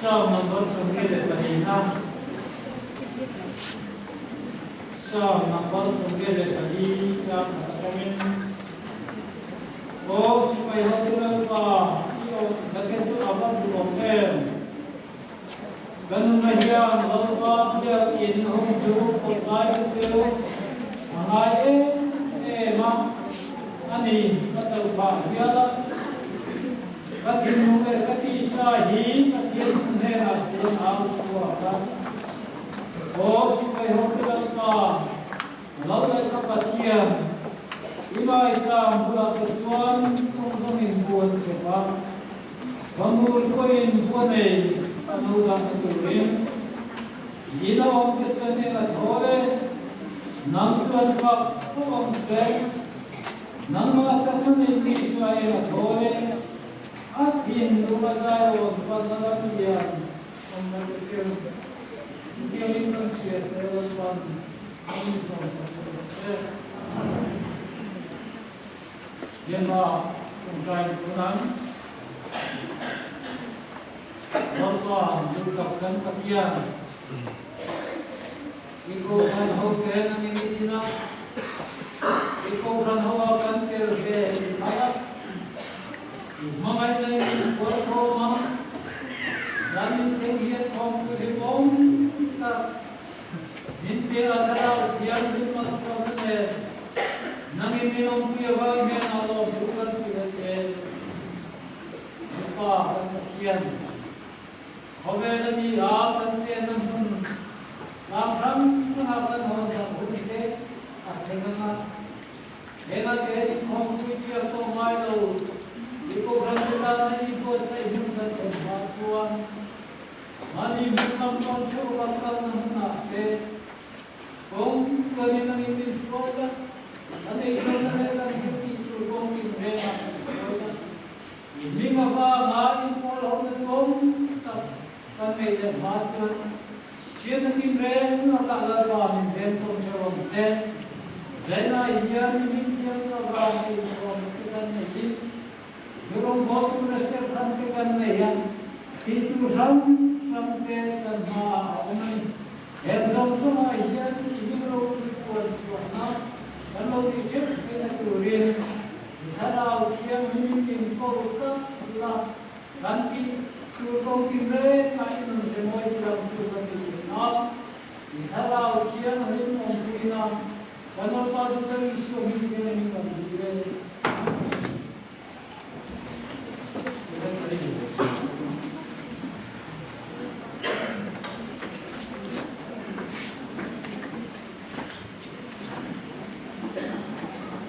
Psalm number 22 na. Psalm number 24 chang khat atangin Aw sipai hotu Lalpa, i aw hlate chu a va duhawm em! Ka nunna hian Lalpa biakinn hung chu kawtlai te chu a ngai em em a, ani ka chauh phah hial a. Ka thinlung leh ka tisa hi Pathian hmun hnenah chuan au chhuak a. Aw sipai hotu Lalpa, Lal leh ka Pathian, i maicham bulah te chuan chawngzawngin buan chep a, Famur pawhin bua nei a no dahna turin i la awm te chuan eng a thawl e, nang chuan fak fo ang che, nangmah chakna nei mi chu a eng a thawl e, a thinlung a zai rawn panna lam hian awmna te chu chutiangin kan chhiat te rawn pan an insawmsak ta rawh se. Myanmar tawngtai tunan Lalpa duhtak kan Pathian i kohhran ho te nangin i din a, i kohhran ho ah kan tel ve i phal a, i hmangaihna in min phuar khawm a, zan min thleng hian thawmpui hlimawm tak Min pe a thlarau thianghlim malsawmna nen nangin min awmpui avang hian a lawm thu kan hrilh a che. Kan Pa kan Pathian, khawvel a ni a kan chenna hmun tlang hrang hrangah kan hawn sak hun te a thleng ang a, heng a te inkhawmpui tiak pawh ngai lo i Kohhran te tana i buatsaih hmun kan thlen hma chuan Mahni hmun lam kawng theuh ram kalna hmunah te kawng tuanin an in min hruai a, kan eizawnna leh kan thil tih tur kawng tinrengah min hruai a. I hming avanga inpawl hona duhawm tak kan neih leh hma chuan chhiatna tinreng lakah Lalpa min vengtawm theuh ang che. Zainai hian i hming thiam avanga inchhawmna te kan neihin Rawngbawltu na serhram te kan nei a, tihtu hrang hrang te kan hmaah a awm a ni. Heng zawng zawngah hian i hming ropui puan chhuahna kan lo tih ṭheuh theihna turin i thlarau thianghlim in ko tlat la, kan tih tur kawng tinrengah i nun ze mawi tilangtu kan ti theih nan i thlarau thianghlim awmpuina Kan Lalpa Doctor Isua hming thianghlim kan dil e.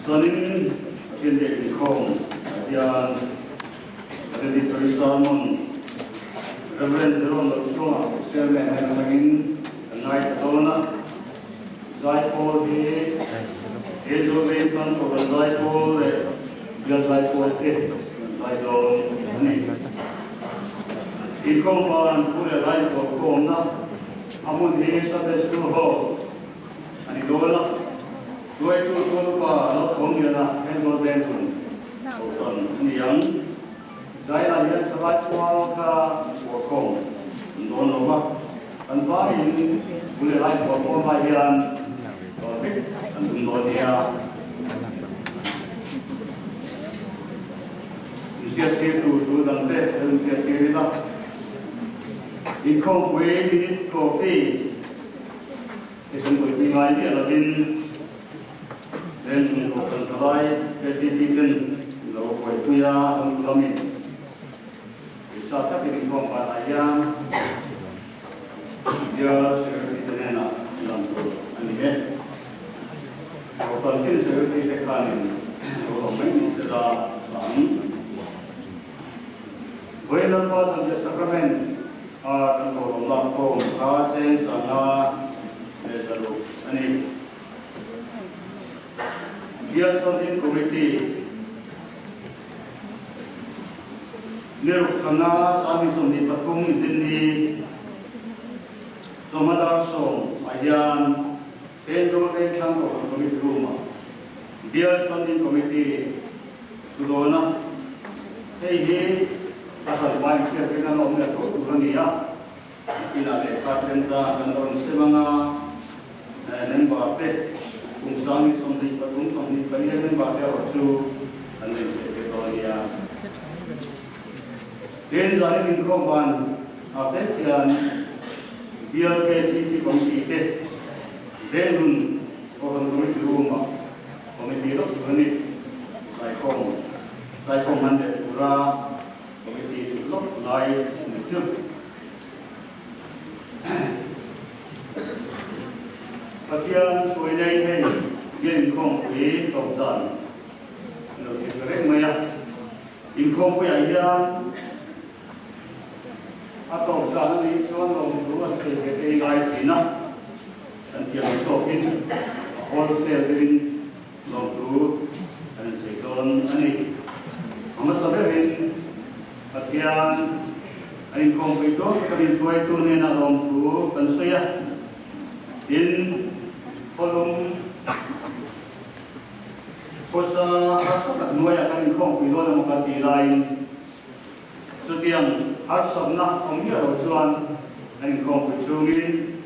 Chuanin Pathian biak inkhawm ah hian Valedictory Sermon Rev. Jerome Lochunga Chairman hian atangin kan ngaithla dawn a. Zaipawl hi he Zawlveng chuan Kohhran Zaipawl leh Bial Zaipawl te an zai dawn a ni. Inkhawmban Pu leh Lai Inkhawmkhawmna a hmun hi Sunday School Hall a ni dawn a, hruaitu Tualupa Lalthawmliana Thenzawl Vengthun Kohhran a ni ang. Zaiah hian thalai kual kha buakhawm an dawn lo va, kan vaiin bul leh lai buakhawm lai hian dawr vek an tum dawn nia. Inziaktirtu tul dangte lo inziaktir ila, inkhawmpui minute coffee te kan buaipui ngai miah lovin, Vengthung Kohhran Thalai KTP ten lo buaipui a an kulamin pawisa takin inkhawm banah hian Bial Secretary te hnenah lam tur a ni e. Kohhran tin Secretary te khanin lo awm mai ni sela tha ang. Vawi Lalpa Zanriah Sacrament a kan thawhlawm lak khawm kha cheng sanga leh zaruk a ni. Bial Funding Committee Niruk Thana Sami 23 Inrinni Sawmadar 10 ah hian Thenzawl Vengthlang Kohhran Committee Room ah Bial Funding Committee thu dawn a, hei hi a hran hma inhriat vek nan a awm leh tho tur a ni. ni a. Nakinah lehkha remchang kan rawn sem anga member te kum 2023 24 member te erawh chu kan lo insawi ve dawn nia. Tin, zanin inkhawm ban ah te khian BLKGP Committee te Venglun Kohhran Committee Room ah Committee lawk tur a ni. Zaikhawm zaikhawm hman leh tura Committee chu lawk lai a ni chu. Pathian hruai nei hei bial inkhawmpui tawpzan a lo ti ta reng mai a. Inkhawmpuiah hian a tawpzan a nih chuan lawmthu an sawi ve te ngai thin a, kan thiam ang tawkin a wholesale deuhin lawmthu kan insawi dawn a ni. A hmasa berin Pathian a inkhawmpui tawk kan inhruaitu hnenah lawmthu kan sawi a, tin khawlum Pawisa harsa tak hnuaiah kan inkhawmpui dawn emaw kan tih laiin chutiang harsatna awm miah lo chuan kan inkhawmpui chungin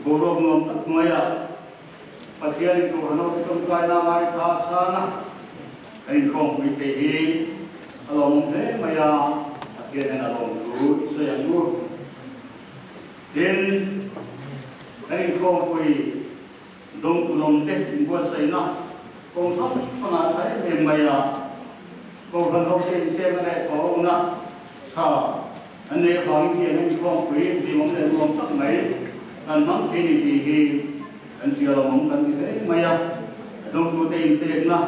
boruak nuam tak hnuaiah Pathianin Kohhran ho tawngtaina ngaithla a chhan a, kan inkhawmpui thei hi a lawmawm hle mai a, Pathian hian a lawm thu i sawi ang u. Tin, kan inkhawmpui Dawngkulawm te inbuatsaihna kawng hrang hrangah tha em em mai a, Kohhran ho te inpekna leh thawhawkna tha an neih avangin tiang in khawmpui hlimawm leh nuam tak mai kan hmang thei ni tih hi kan hria lo awm kan ti hle mai a, dawngtute inpekna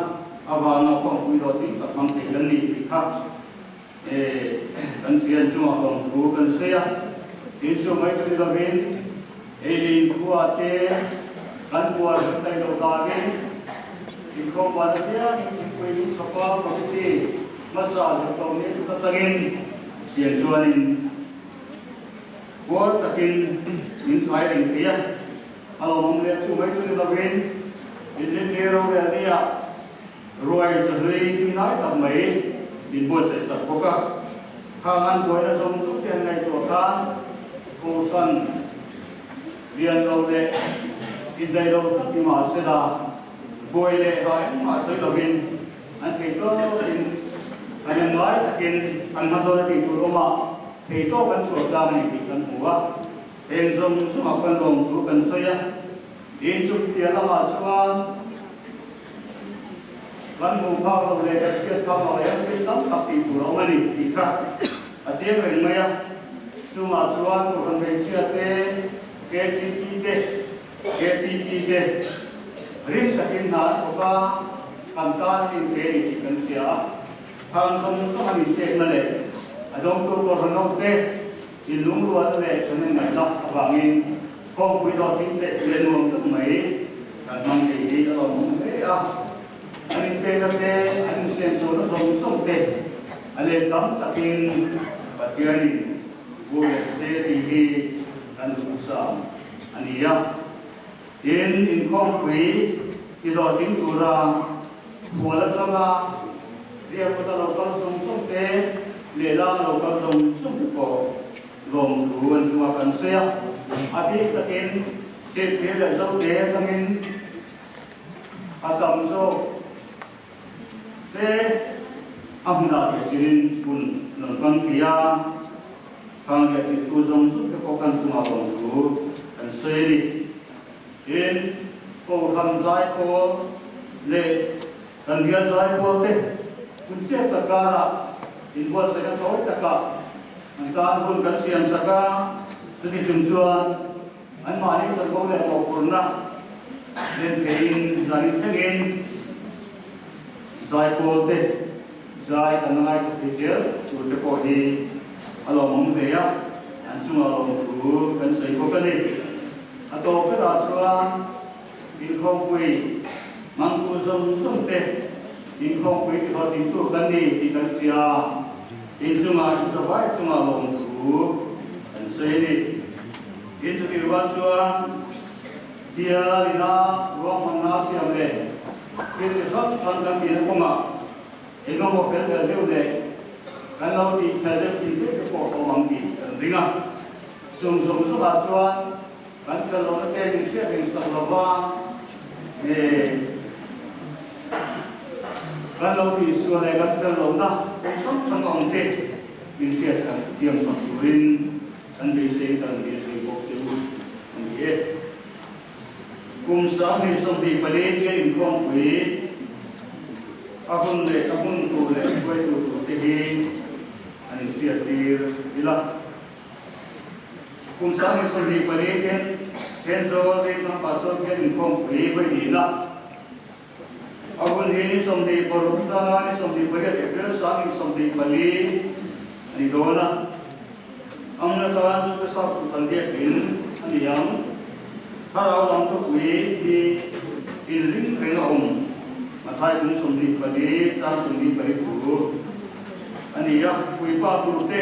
avanga khawmpui hlawhtling tak hmang thei kan ni tih kha kan hria chungah lawmthu kan sawi a, tin chu mai chu ni lovin Eiin khua te kan bual hran daih loh vangin inkhawm ban apiangin thingpui min chhawp a, committee hmasa leh tawh ni chu ka tangin tiang chuanin puar takin min chhai reng thei a, a lawmawm leh chu mai chu ni lovin inrinni rorel nia ruai zahlui tui lai tak mai min buatsaih sak bawk a. Khang an buaina zawng zawng te an ngaihtuah khan Kohhran lian lo leh indaih lo tak ni mah sela buai leh ha engmah sawi lovin an thei tawkin an en ngai takin an hmazawn a tih tur awmah thei tawk an chhuah tlang a ni tih kan hmu a. Heng zawng zawngah khan lawmthu kan sawi a, in chu piah lamah chuan Kan hmuh phak loh leh kan hriat phak loh em thil tam tak tih tur a awm a ni tih kha a chiang reng mai a. Chungah chuan Kohhran hmeichhia te, KTP te, KTP te rim takin hna an thawk a, kan tan an inpe a ni tih kan hria a. Khang zawng zawng an inpekna leh a dawngtu Kohhran ho te inlungrualna leh kan inngaihna avangin Kawngpui dawt in pek leh nuam tak mai kan hmang thei hi a lawmawm hle a. An inpekna te, an insiamsawhna zawng zawng te a let tam takin Pathianin vur leh se tih hi kan duhthusam a ni a. Tin, inkhawmpui ti dawtling tura khual atanga riakawta lo kal zawng zawng te, lehlam lo kal zawng zawng te pawh Lawmthu an chungah kan sawi a, a bik takin Sehthir leh Zote atangin a tam zawk te a hmunah leh zilin hun an rawn hmang thei a, khang leh chittu zawng zawng te pawh kan chungah lawmthu kan sawi a ni. Tin, Kohhran Zaipawl leh kan bial Zaipawl te hun chiat tak karah inbuatsaihna tawi takah An tan hun kan siam sak a, chuti chung chuan anmahni chanvo leh mawhphurhna len theiin zanin thlengin zaipawl te zai kan la ngaithla thei zel tur te pawh hi a lawmawm hle a, an chungah lawmthu kan sawi bawk a ni. A tawp berah chuan inkhawmpui hmangtu zawng zawng te inkhawmpui tihlawhtlingtu kan ni tih kan hria a. In chungah in zavai chungah lawmthu kan sawi a ni. In chutih rual chuan bial ina ruahmanna siam leh thil chi hrang hrang kan tihna kawngah engemaw fel hlel deuh leh kan lo tih phel deuh tih vek te pawh a awm ang tih kan ring a. Chung zawng zawngah chuan kan fel lohna te min hriat reng sak lova nge kan lo tihsual leh kan fel lohna kawng hrang hrang a awm te min hriat kan thiam sak turin kan beisei kan beisei bawk che u a ni e. Kum 2024 bial inkhawmpui a hun leh a hmun tur leh hruaitu tur te hi an inhriattir ila. Kum 2024 ten Thenzawl Vengthlang Pastor bial inkhawmpui vawi nihna a hun hi ni 26 atanga ni 28 April 2024 a ni dawn a. Amna tan chu ka sap duhthlan biakin a ni ang. Thlarau lam thupui hi inring reng a awm. Mathai kum 24 chang 24 thu a ni a, puipa turte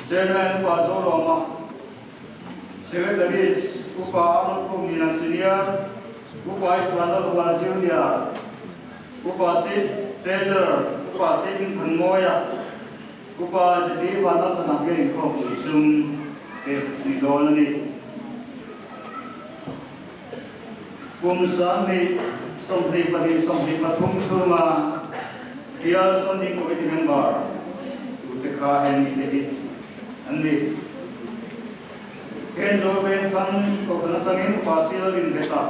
Chairman Upa Zolawma, Secretaries Upa Arnold Khumnina Senior, Upa Iswan Lalhuana Junior, Upa Sid Treasurer Upa Sid Thanmawia, Upa Zeti Vanlalthana hian inkhawmpui sum te a ni dawn a ni. Kum 2022 23 chhunga Bial Standing Committee member tute kha heng mite hi an ni. Thenzawl Vengthlang Kohhran atangin Upa Sial Rinbeta,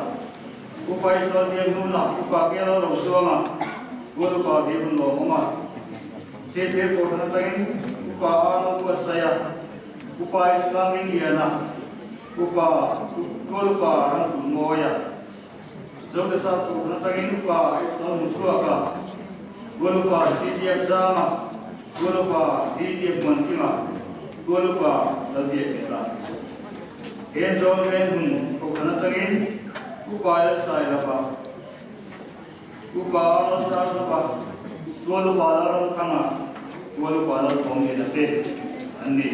Upa Israel Biakhnuna, Upa Kiala Rosuanga, Goal Upa Biakhun Lawmawma, Sethel Kohhran atangin Upa Arnold Buatsaia, Upa Islam Ringliana, Upa Goal Upa Ramthunmawia, Zotesa Kohhran atangin Upa Israel Hmuchhuaka, Goal Upa Sidiakzama, Goal Upa Didiakmuankima, Goal Upa Lalbiakngeta. He zawl ven hun kohhran atangin Upa Lalsailapa, Upa Lalsarzapa, Tual Upa Lalramthanga, Tual Upa Lalthawmliana te an ni.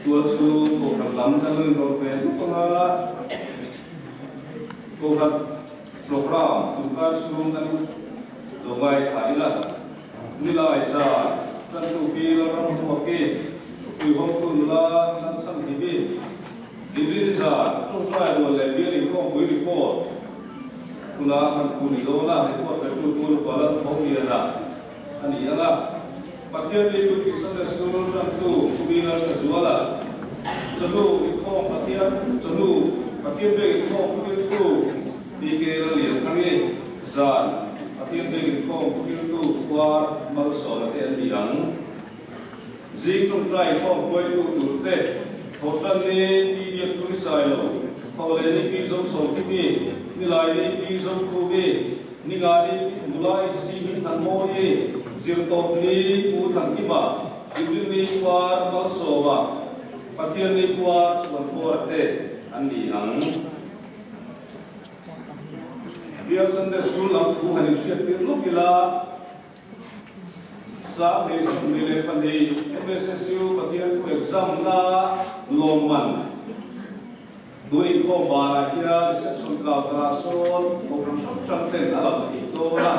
Tual chhung Kohhran lam kan lo inrawlh ve dup ang a, Kohhran programme tunkar chhung kan lo ngaithla ila. Nilai zan, Tantu pi Lalram Hmuaki, Puihawmtu nula Lalchhan Himi, Inrin zan, Tawngtai rual leh bial inkhawmpui report huna kan thu ni dawn a, report petu tur Upa Lalthawmliana a ni ang a. Pathian mi Puitling Sunday School tantu Pu Bing Lalthazuala, Chawhnu inkhawm Pathian Chawhnu Pathian biak inkhawm Thukiltu PK Lallianthangi, Zan, Pathian biak inkhawm thukiltu khuar malsawna te an ni ang. Zing tawngtai inkhawm hruaitu tur te, Thawhtan ni Pi Biak Tui Sai Lo, Thawhleh ni Pi Zo Chho Kimi, Nilai ni Pi Zo Khumi, Ninga ni Pi Nula Isi Hming Than Mawi, Zirtawp ni Pu Than Kima, Inrin ni Khuar Malsawma, Pathian ni Khuar Chhuankhawra te an ni ang. Bial Sunday School lam thu han inhriat tir lawk ila, 2022 MSSU Pathian thu exam na lawmman tun inkhawm banah hian reception counter ah sawn kohhran hrang hrang ten a lang theih dawn a.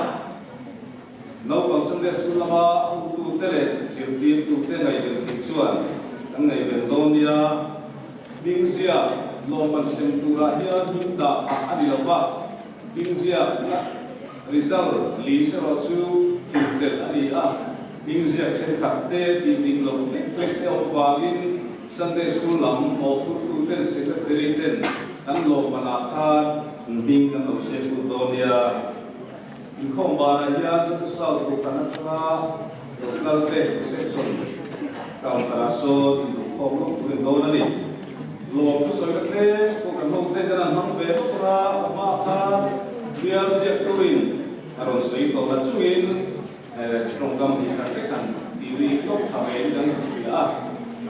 Naupang Sunday School lama hotute leh zirtirtute ngaihven theih chuan kan ngaihven dawn nia. Hmingziak lawmman sem turah hian hming dah hah a ni lo va, hmingziak na result list erawh chu thil telh a ni a. Hmingziak thenkhat te tih dik loh hlek hlek te awm vangin Sunday School lam mawhphurtu ten Secretary ten kan lawmmanah khan hming kan lo siam lut dawn nia. Inkhawm banah hian Chatu South Kohhran atanga lo kal te reception counter ah sawn induhkhawm lawk turin dawn a ni. Lawm thusawi ka tlem pawh kan ho te kan han hmang ve bawk a, a hma khan bial ziaktuin a rawn sawi tawh la chungin tawngkam hi khat vek han ti ri top tha vein kan hria a.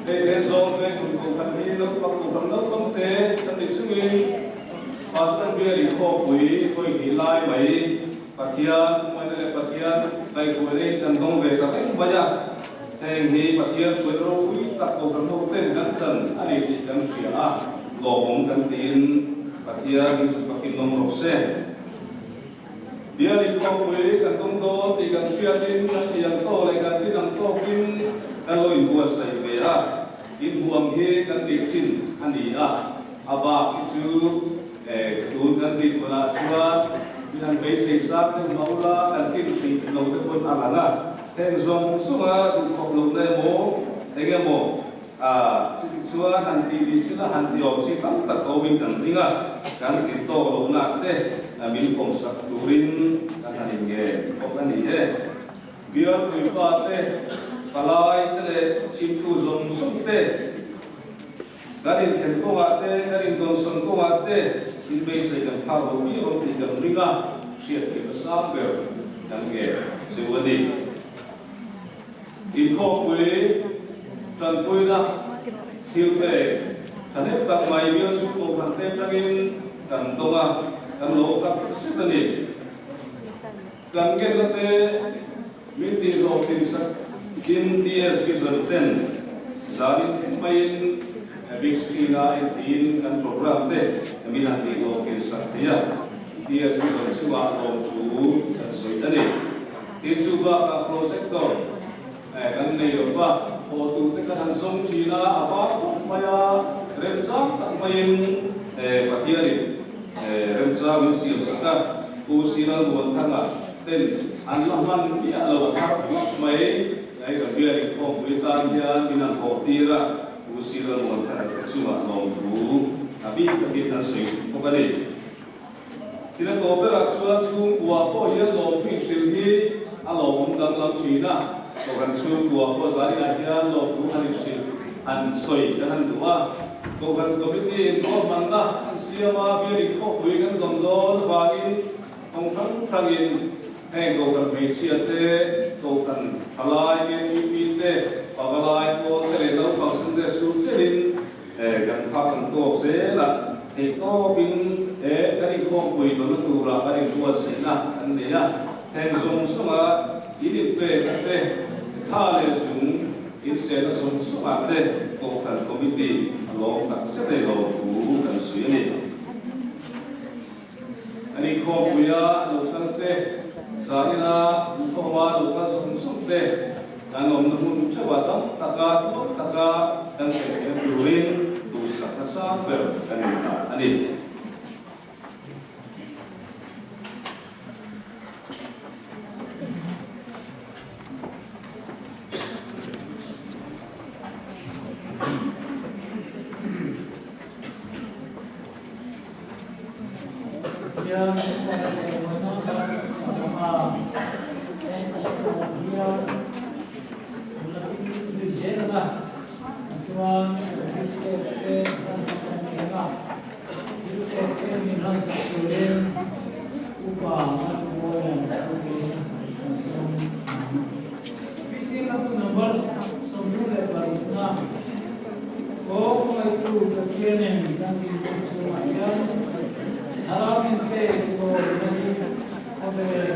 Hei Thenzawl Venghlun Kohhran hi naupang Kohhran naupang te kan ni chungin Pastor Bial inkhawmpui hawi hnih lai mai Pathian hmangaihna leh Pathian kaihhruaina in kan dawng ve ta reng mai a. Heng hi Pathian hruaina ropui tak Kohhran ho ten kan chan a ni tih kan hria a, lawmawm kan tiin Pathian in chu fakin awm rawh se. Bial inkhawmpui kan tum dawn tih kan hriatin kan ti ang tawk leh kan thin ang tawkin kan lo inbuatsaih ve a, inhuam hi kan tih chin a ni a, a bak hi chu tun kan tih hmunah chuan mi han beisei sang deuh mah ula kan thin hrih lo te pawn a lang a, heng zawng zawnga duhkhawp lohna emaw eng emaw A, chuti chuan han tih ni sila han ti awm chi tam tak awmin kan ring a, kan tlin tawk lohna te min pawmsak turin kan han inngen khawp a ni e. Bial puipa te, palai te leh chhimtu zawng zawng te, kan inthlen kawngah te, kan indawnsawn kawngah te inbeisei kan phak lo viau ang tih kan ring a, hriatthiam a sang ber kan ngen chu a ni. Inkhawmpui tanpuina thil pek thahnem tak mai bial chhung kohhran te atangin kan dawng a, kan lo tak zet a ni. Kan ngenna te min tihhlawhtlin sak in DS Vision ten zanin thleng maiin big screen a entiin kan program te min han tihhlawhtlin sak thei a, DS Vision chungah lawmthu kan sawi a ni. Tin chu bakah projector kan nei lo va, haw tur te kan han zawng thin a, a var khawp mai a, remchang tak maiin Pathianin remchang min siam sak a, Pu Siral Muanthanga ten an la hman miah lo a thar khawp mai, hei kan biak inkhawmpui tan hian min han haw tir a, Pu Siral Muanthanga te chungah lawmthu a bik takin kan sawi bawk a ni. Thil a tawp berah chuan chhungkua pawh hian lawmthu inhrilh hi a lawmawm danglam thin a, Kohhran chhungkua pawh zaninah hian lawmthu han inhrilh han sawi kan han duh a. Kohhran Committee in ruahmanna an siam a, bial inkhawpui kan dawn dawn avangin kawng hrang hrangin heng Kohhran hmeichhia te, Kohhran thalai KTP te, Pavalai pawl te leh naupang Sunday School chelin Kan kha kan tawk zel a, theihtawpin he kan inkhawmpui dawlna tura kan inbuatsaihna kan nei a, heng zawng zawnga in inpekna te, tha leh zung insehna zawng zawngah te Kohhran Committee a lawm tak zet ei lo thu kan sawi a ni. Kan inkhawmpuia lo kal te, zanina inkhawma lo kal zawng zawng te kan awmna hmun theuhah tam taka tluang taka kan thlen theihna turin duhsakna sang ber kan inhlan a ni. Pathianin kan dinhmun chhungah hian thlarau min pek tawina hi khawvel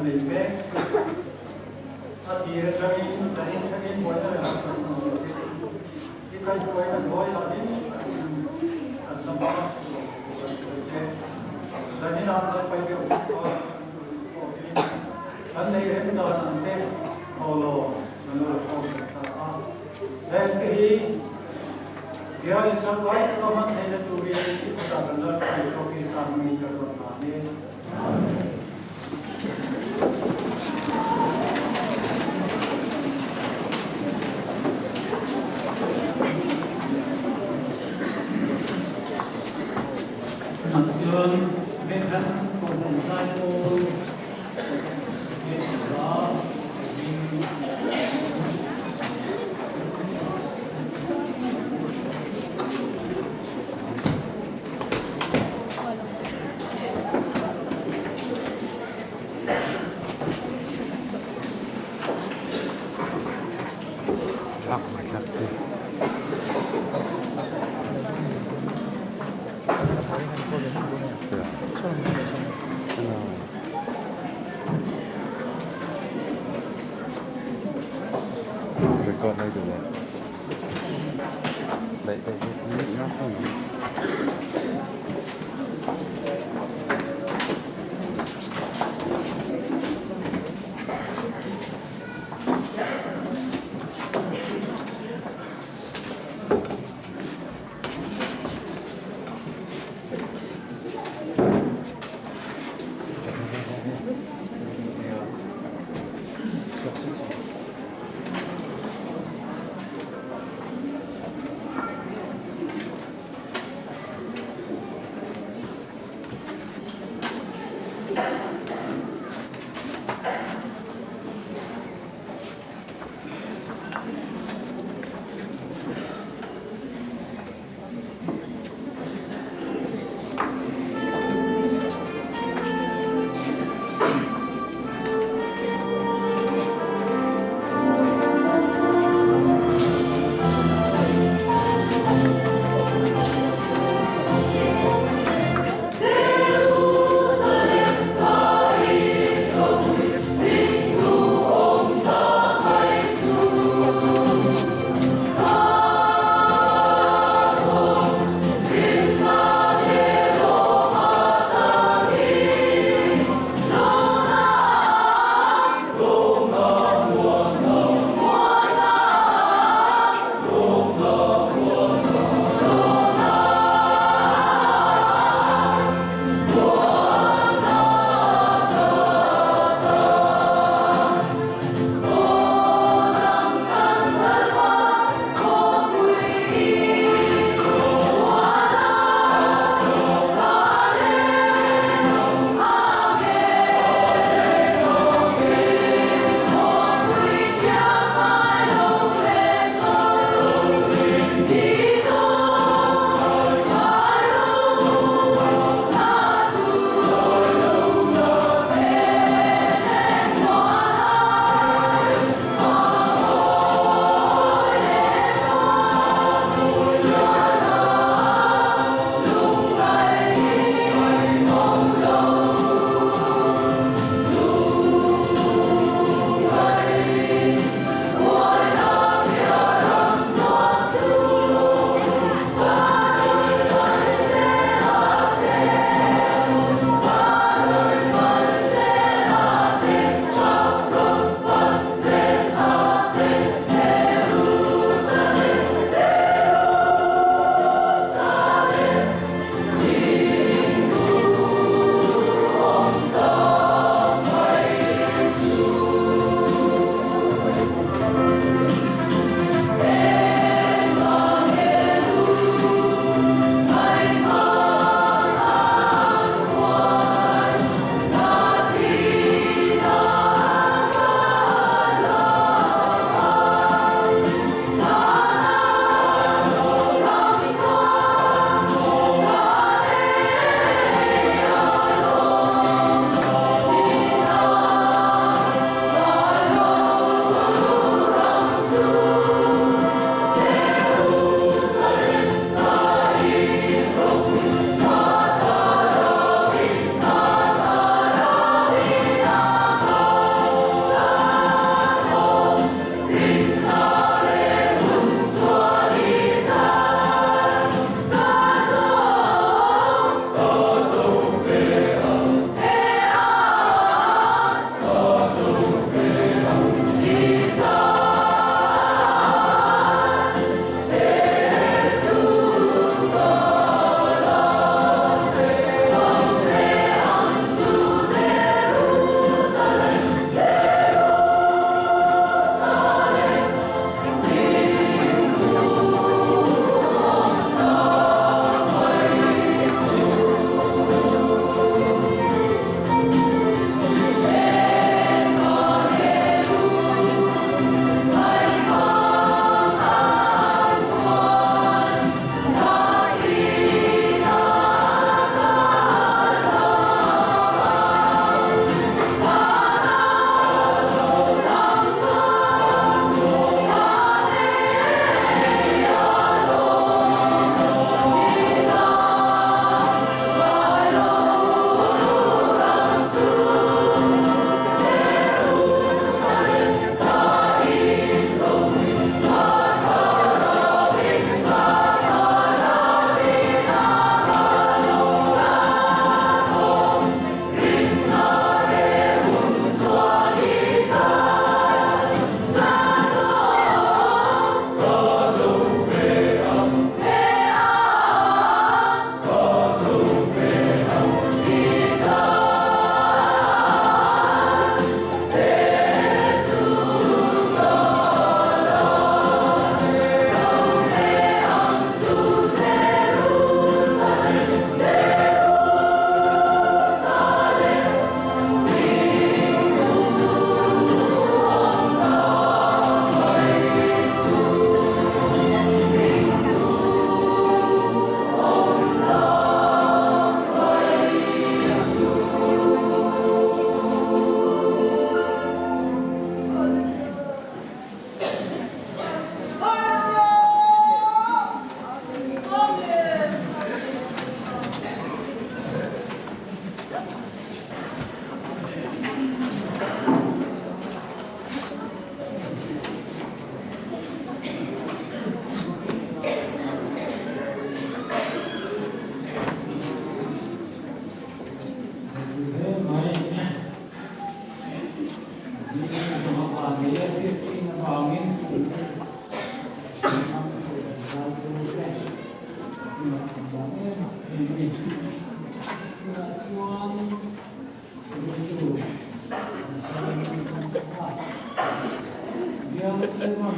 nei mek chu a tir atangin zanin thlengin buaina leh harsatna awm lovin i kaihhruaina hnuai ah hlim takin kan la hmang a lawm thu kan sawi che. Zanin ah Lalpai deuh pawh pawhin kan nei remchan ang te thawhlawm kan lo la khawm leh ta a. Heng te hi bial in tangkai taka hman theihna turin i kutah kan Lalpa Isua Krista hmangin ka rawn hlan e. Amen. Chuan Vengkhat Kohhran Zaipawl Record đây được rồi. Đây đây đây nó không.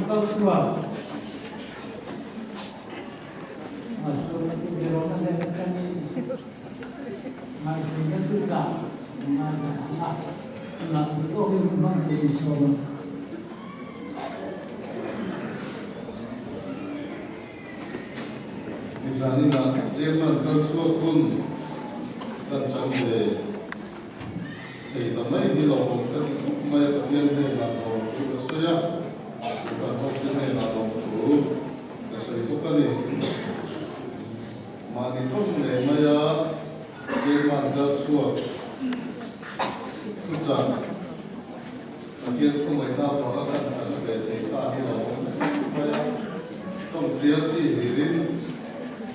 kal chhuak Pastor Pu Jerome-a hnen atangin ngaihtuahna thuchah kan ngaithla ang a, tunah duh tawkin hun hmang thei sawm ang. Nizanina German kal chhuak hun kan chang ve thei ta mai hi lo awm ka ti khawp mai a, Pathian hnenah lawm thu ka sawi a, kan hote hnenah lawm thu ka sawi bawk a ni. Mahni tawng ngei maia German kal chhuak thuchah Pathian khawngaihna avanga kan chhan ve thei ta hi lo awm khawp mai a. Tawng tial chi hirin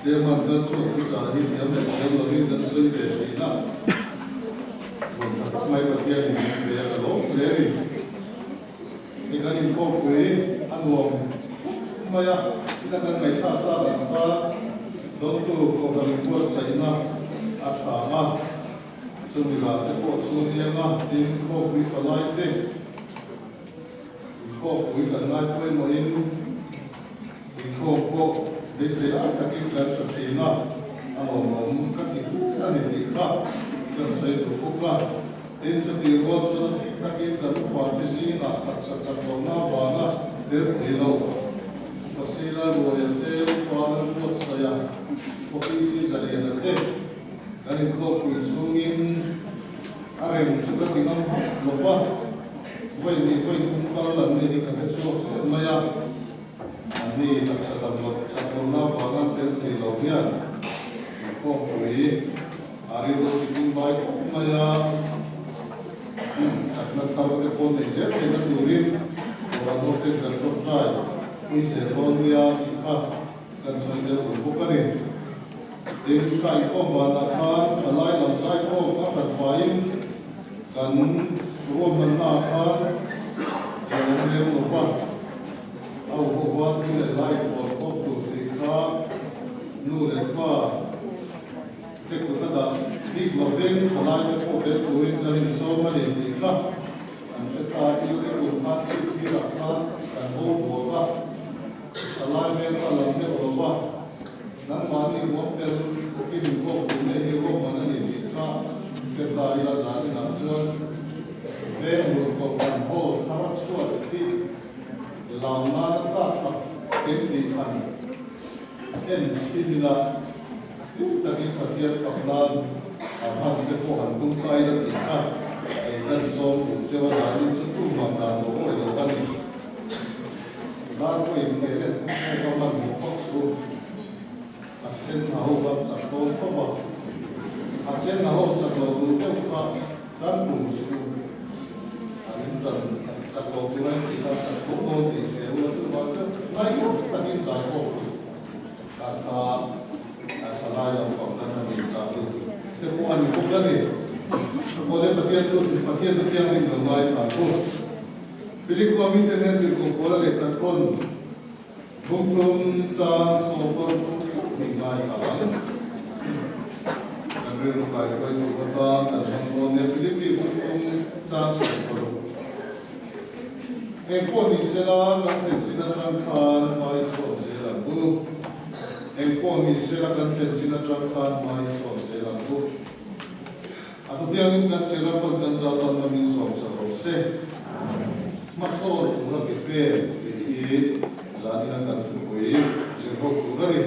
German kal chhuak thuchah hi thiam leh thiam lovin kan sawi ve thin a. Rawn tha khawp mai Pathianin min pe a ka lawm hle a ni. Hei kan inkhawmpui a nuam khawp mai a, china kan ngaihthlak tlak ang kha dawngtu kohhran inbuatsaihna a tha a, chumi lah te pawh chu hniam a, tin khawpui palai te inkhawmpui kan ngai pawimawhin inkhawm pawh beisei ai takin kan tha thin a, a lawmawm ka ti hle a ni tih kha kan sawi duh bawk a. Tin, chutih rual chuan a bik takin kan upate zingah taksa chak lohna avanga tel thei lo Pasila Ruaia te, Upa Lalbuatsaia, Khawpisi Zaliana te kan inkhawpui chhungin a reng chu ka ti ngam hauh lo va, vawi hnih vawi thum kal an ni hi ka hre chhuak chiah mai a, anni taksa dam loh chak lohna avanga tel thei lo hian inkhawmpui A rilru tikin vai khawp mai a, chakna thar te pawh nei zel theihna turin Kohhran hoten kan tawngtai pui zel dawn nia tih kha kan sawi tel duh bawk a ni. Tin, ka inkhawm vanah khan thalai lam zaikhawm a hrat vaiin kan ruahmannaah khan ka awm lem lo va, a upa nu leh lai pawl khawp tur tih kha nu leh pa, Te kut a dah bik lovin thalai te pawh tel turin kan insawm a ni tih kha an hre ta. Il te kut khan chhip phirah khan kan bo buak a, thalai hmel kha lam deuh lo va, nangmahni huam tel takin inkawm tur nei hi ruahman a ni tih kha hre ta ila zan inah chuan veng run kohhran hall thar a chhuat hi lam nana tlak tak ken tih han en chhin ila. Hlim takin Pathian fak nan a hman te pawh han tum ta ila tih kha kei kan sawm duh cheu a danin chu tumah dan lo awih lo ka ni. Dar pawh inkhel en tum pawh ka hman hmuh fak chu a sen a ho kan chak dawn khawp a, a sen a ho chak lo duh deuh kha kan tum chu an in tan chak lo tur a in tih kha chak tho dawn tih hre ula chuvang chuan ngaihawm takin zai pawh tur Kan kha a thalai lo pang kan han inchah duh te pawh a ni bawk a ni. Chawpawlh e Pathian chu Pathian chu thianghlim lo ngai thla chu. Philip khua mite nen tirhkoh pawl a leh tak pawn Bungtum chang sawm pawn chauh hnih ngai thla ang. Kan rilru kai huai tur atan kan hmang dawn nia Philippi Bungtum chang 60. Eng pawh ni sela kan thlen chin atang khan hmai sawn zel ang u. Eng pawh ni sela kan thlen chin atang khan hmai sawn zel ang u. A thutiangin kan sela pawn kan zau tan lamin sawm sak rawh se. Hmasawn tura ke pen tih hi zanina kan thupui zir ho tur a ni.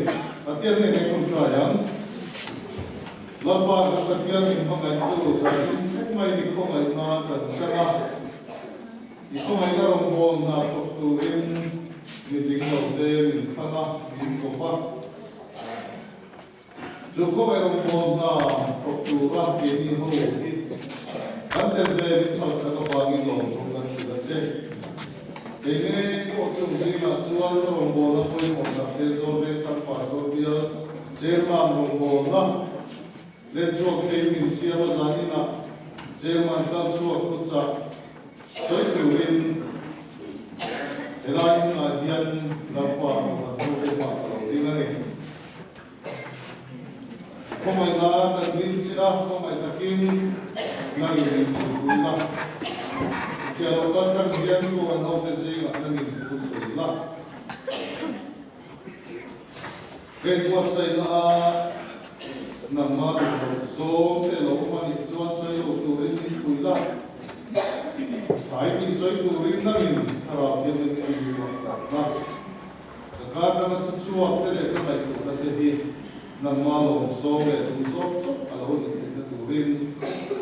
Pathian nen eng tawngtai ang? Lalpa kan Pathian min hmangaihtu zanin thleng mai ni khawngaihna kan chang a. I khawngaihna rawngbâwl hna thawk turin mi ding lo te min thlang a, min kawp a. Chu khawngaih rawngbâwl hna thawk tura keini ho hi kan tel ve min phalsak avangin lawmthu kan hrilh a che. Kei ngei pawh chung zingah chuan rawngbâwlna pawimawh tak te zawl veng tak Pastor bial Chairman rawngbâwlna let chhuak thei min siam a zaninah Chairman kal chhuak thu chak Sawi turin helai hmunah hian Lalpa Kohhran hote hmah ka lo ding a ni. Khawngaihna kan ding che a, khawngaih takin nangin min thupui la. Chhiah lo kal tlang hian Kohhran hote zingah nangin thu sawi la. a. Heng buatsaihna a nangma duhloh zawng te lo awm a nih chuan sawi lo turin min pui la. Thlai tih sawi turin nangin Thlarau Thianghlim i mi ruat tak la. Ka kar tanga chu chhuak te leh ka ngaihtuahna te hi nangma lawm zawng leh duh zawng chauh a lo nih theihna turin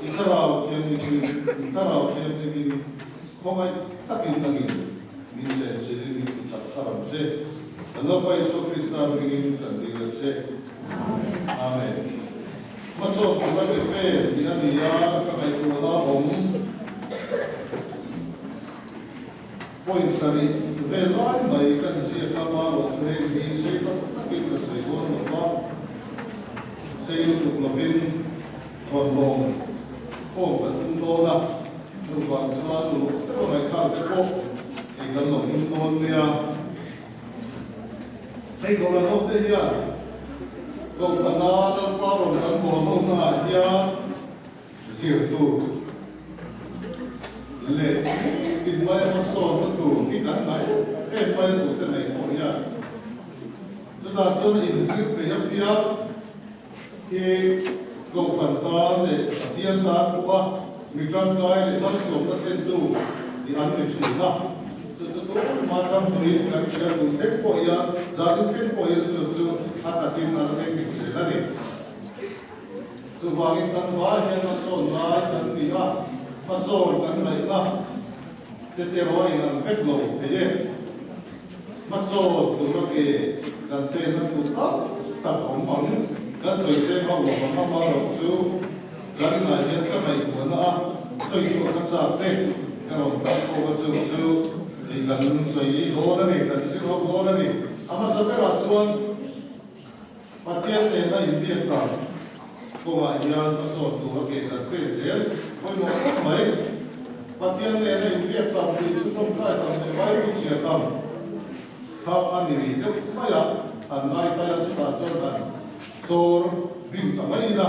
i Thlarau Thianghlimin i Thlarau Thianghlimin khawngaih takin nangin min chenchilhin min ti chak thar ang che. Kan Lalpa Isua Krista ringin kan dil a che. Amen. Hmasawn tur a ke pen tih a ni a, ka ngaihtuahna awm. Point sarih vel lai mai kan ziak a, marawh chu heng hi sei tak takin ka sawi dawn lo va, sei lutuk lovin rawn lawm khawm kan tum dawn a, chuvang chuan uluk deuh ngaihthlak te pawh ei kan lo tum dawn nia. Hei Kohhran ho te hian Kohhrana Lalpa rawn kan bawl ho hnaah hian Zir tur leh tin mai hmasawnna tur hi kan ngai em mai a tute nei pawh hian chutah chuan inzir peih apiang hi Kohhran tan leh Pathian tan pawha mi tangkai leh malsawmna thlentu tih an ni thin a. Chu chu tunhma tangpuiin kan hria tun thleng pawh hian zanin thleng pawh hian chu chu a takin a la thleng nghet zel a ni. Chuvangin kan vai hian hmasawn lai kan ni a, hmasawn kan ngaihna te te erawh a inang vek lo thei e. Hmasawn tura ke kan penna tur tam tak awm ang. Kan sawi seng hauh lo ang amarawh chu kan inah hian ka ngaihtuahna a sawi chhuah ka chak te ka rawn kal khawm a chu chu ih kan sawi dawn a ni, kan zir ho dawn a ni. A hmasa berah chuan. Pathian nena inbiak dan kawngah hian hmasawn tur a ke kan pen zel pawimawh khawp mai. Pathian nena inbiak tam tih chu tawngtai tam leh Bible chhiar tam kha a ni rih deuh mai a, han ngaitai a chutah chuan han chawr bing ta mai ila.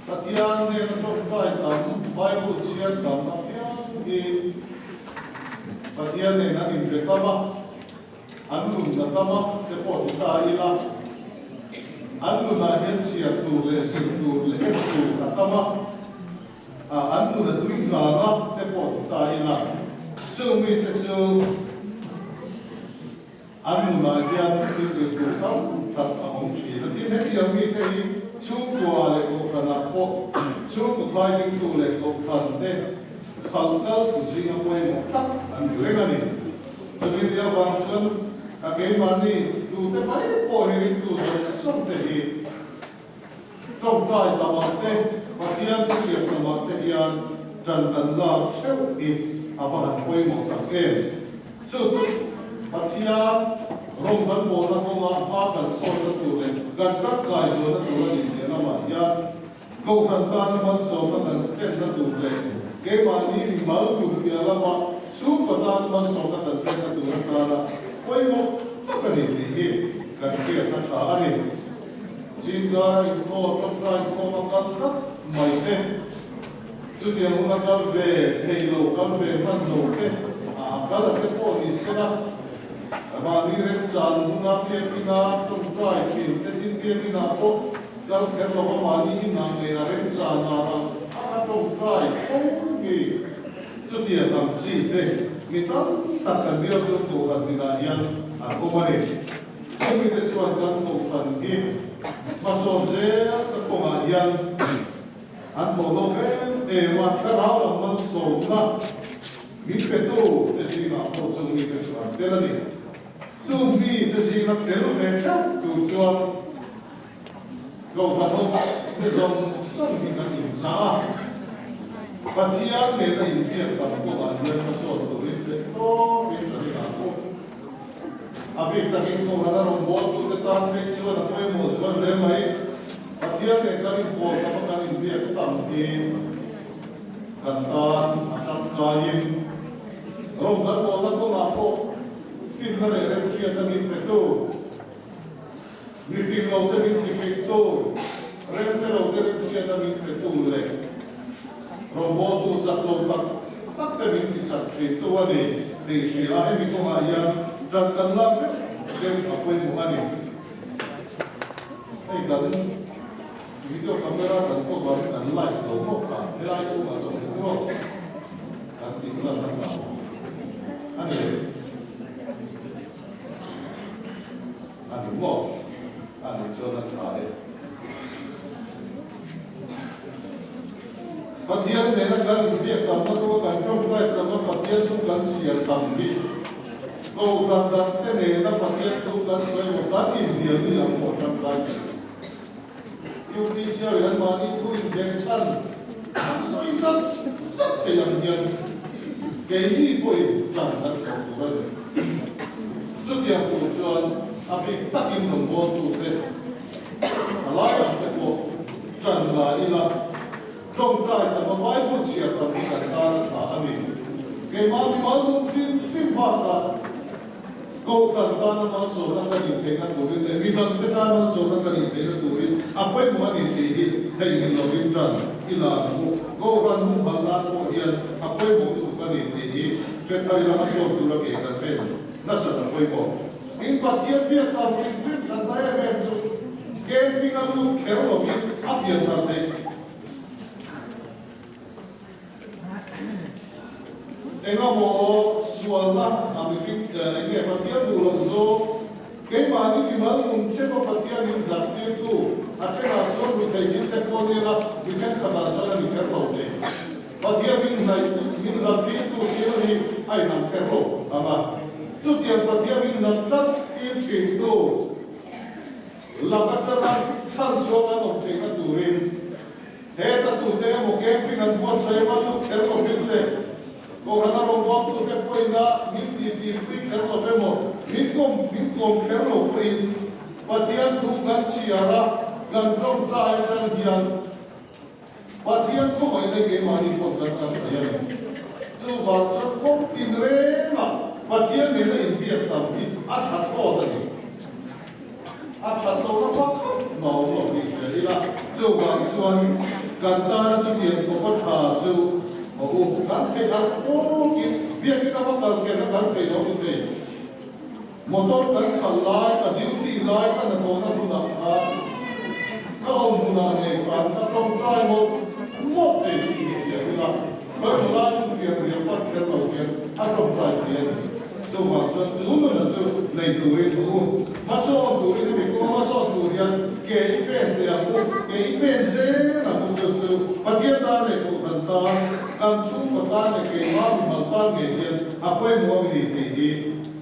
Pathian nena tawngtai tam, Bible chhiar tam apiang hi Pathian nen an inbe tam a. An nun na tam a te pawh ti ta ila, an nunah hian chhiar tur leh zir tur leh en tur a tam a, an nun a tui ngang a te pawh ti ta ila, chung mite chu an nunah hian thil zir tur tam tak a awm thin a. Tin, hetiang mite hi chhungkua leh kohhranah pawh chhungkaw khai dingtu leh kohhran te khalh kal tu zinga pawimawh tak an ni reng a ni. Chumi nia vang chuan ka keimahni tute mai pawh hi ringtu zawng zawng te hi tawngtai tamah te, Pathian thusiam tamah te hian tan kan lak theuh hi a va han pawimawh tak em. Chu chu Pathian rawng kan bawlna kawnga hma kan sawnna tur leh kan tangkai zualna tur a nih zia lamah hian Kohhran tana malsawmna kan thlenna tur leh keimahni mimal tur piah lama chhungkaw tana malsawmna kan thlenna tur atana pawimawh tak a ni tih hi kan hriat a tha a ni. Zingkara inkhaw tawngtai inkhawm a kal tlat mai te, chutiang huna kal ve thei lo, kal ve hman lo te a kal a te pawh ni sela, mahni remchan huna biakina tawngtai thin te tin biakinah pawh Kal kher lo a mahni in ang leh a remchan dan ang ang a tawngtai fo hi chutiang ang chi te mi tam tak kan bial chu Kohhran tinah hian an awm a ni. Chumi te chuan kan Kohhran hi hmasawn zel ka kawngah hian an thawh hlawk em em a, thlarau lam malsawmna min petu te zingah pawh chumi te chu an tel a ni. Chung mi te zinga tel ve theuh tur chuan Kohhran ho te zawng zawng hi kan inzah a, Pathian nena inbiak tam kawngah hian hmasawn turin theih tawpin kan inah pawh a bik takin Kohhran a rawn bawltute tan phei chuan a pawimawh zual hle mai. Pathian nen kan inbawl tam a kan inbiak tam hi kan tan a tangkaiin rawng kan bawlna kawngah pawh finna leh remhriatna min petu. Mi fing lo te min ti fing tu, remhre lo te remhriatna min pe tu leh rawngbawltu chak lo tak tak te min ti chak thin tu a ni. tih hria a, hemi kawngah hian ṭan kan lak deuh deuh a pawimawh a ni. Hei kan video camera kan cover kan live lo maw kha helai chhungah chuan hmu rawh kan tih lan a hlau a ni. A ni maw? A ni chuan a tha e. Pathian nena kan inbiak tamna tura kan tawngtai tamna Pathian thu kan chhiar tam hi Kohhran dangte nena Pathian thu kan sawi maw kan inhnial ni ang maw tangkai thei. UPCR in anmahni thu inbeng chhan an sawi zat zat thei ang hian keini pawhin ṭan kan thawk tur a ni. Chutiang tur chuan a bik takin rawngbawltute a lai ang te pawh ṭan la ila ṭawngṭai tam a Bible chhiar tam hi kan tan a ṭha a ni. Keimah mimal nung hrim hrim bakah Kohhran tana malsawmna ka nih theihna turin leh midangte tan malsawmna ka nih theihna turin a pawimawh a ni tih hi theihnghilh lovin ṭan i la ang u. Kohhran humhalh nan pawh hian a pawimawh lutuk a ni tih hi hre thar ila a sawm tura ke kan pen nasat a pawimawh. In Pathian biak tam hrim hrim thatna em em chu camping a lut kher lovin a pian thar theih. Engamaw sualna a mihring eng nge Pathian duh loh zawng? Keimahni mimal nun chepa Pathian in hlat tirtu a thenah chuan mi theihnghilh te pawh nila mi thenkhatah chuan a ni kher lo thei. Pathian min hnaih min hlat tirtu thil hi a inang kher lo ang a. Chutiang Pathian min hlat tlat tir thintu lak atanga chhanchhuak an awm theihna turin Heta tute emaw camping an buatsaih emaw lut kher lovin leh Kohhran a rawn buaktute pawhin a min titipui kher lo emaw min kawm min kawm kher lo pawhin Pathian thu kan chhiar a, kan tawngtai atang hian Pathian khawngaihna hi keimahni pawh kan chang thei a ni. Chuvang chuan kawng tin rengah Pathian nena inbiak tam hi a tha thlawt a ni. A that lohna pakhat mah awm lo tih hria ila, chuvang chuan kan tana chutiang khawpa tha chu a u. Kan theih ang tawkin biakin a va kal kherna kan theih lo ni thei. Motor kan khalh lai, ka duty lai, ka hnathawhna hmunah khan ka awm hmunah ngei khan ka tawngtai mawlh mawlh thei tih hi hria ila, ka hmu lai in fian rial pat kher lo hian a tawngtai thei a ni. Chuvang chuan chu nuna chu nei turin ka u. Hmasawn turin hemi kawnga hmasawn tur hian ke i pen teh ang u, ke i pen zel ang u chu chu Pathian tan leh Kohhran tan, kan chhungkaw tan leh keimah mimal tan ngei hian a pawimawh a ni tih hi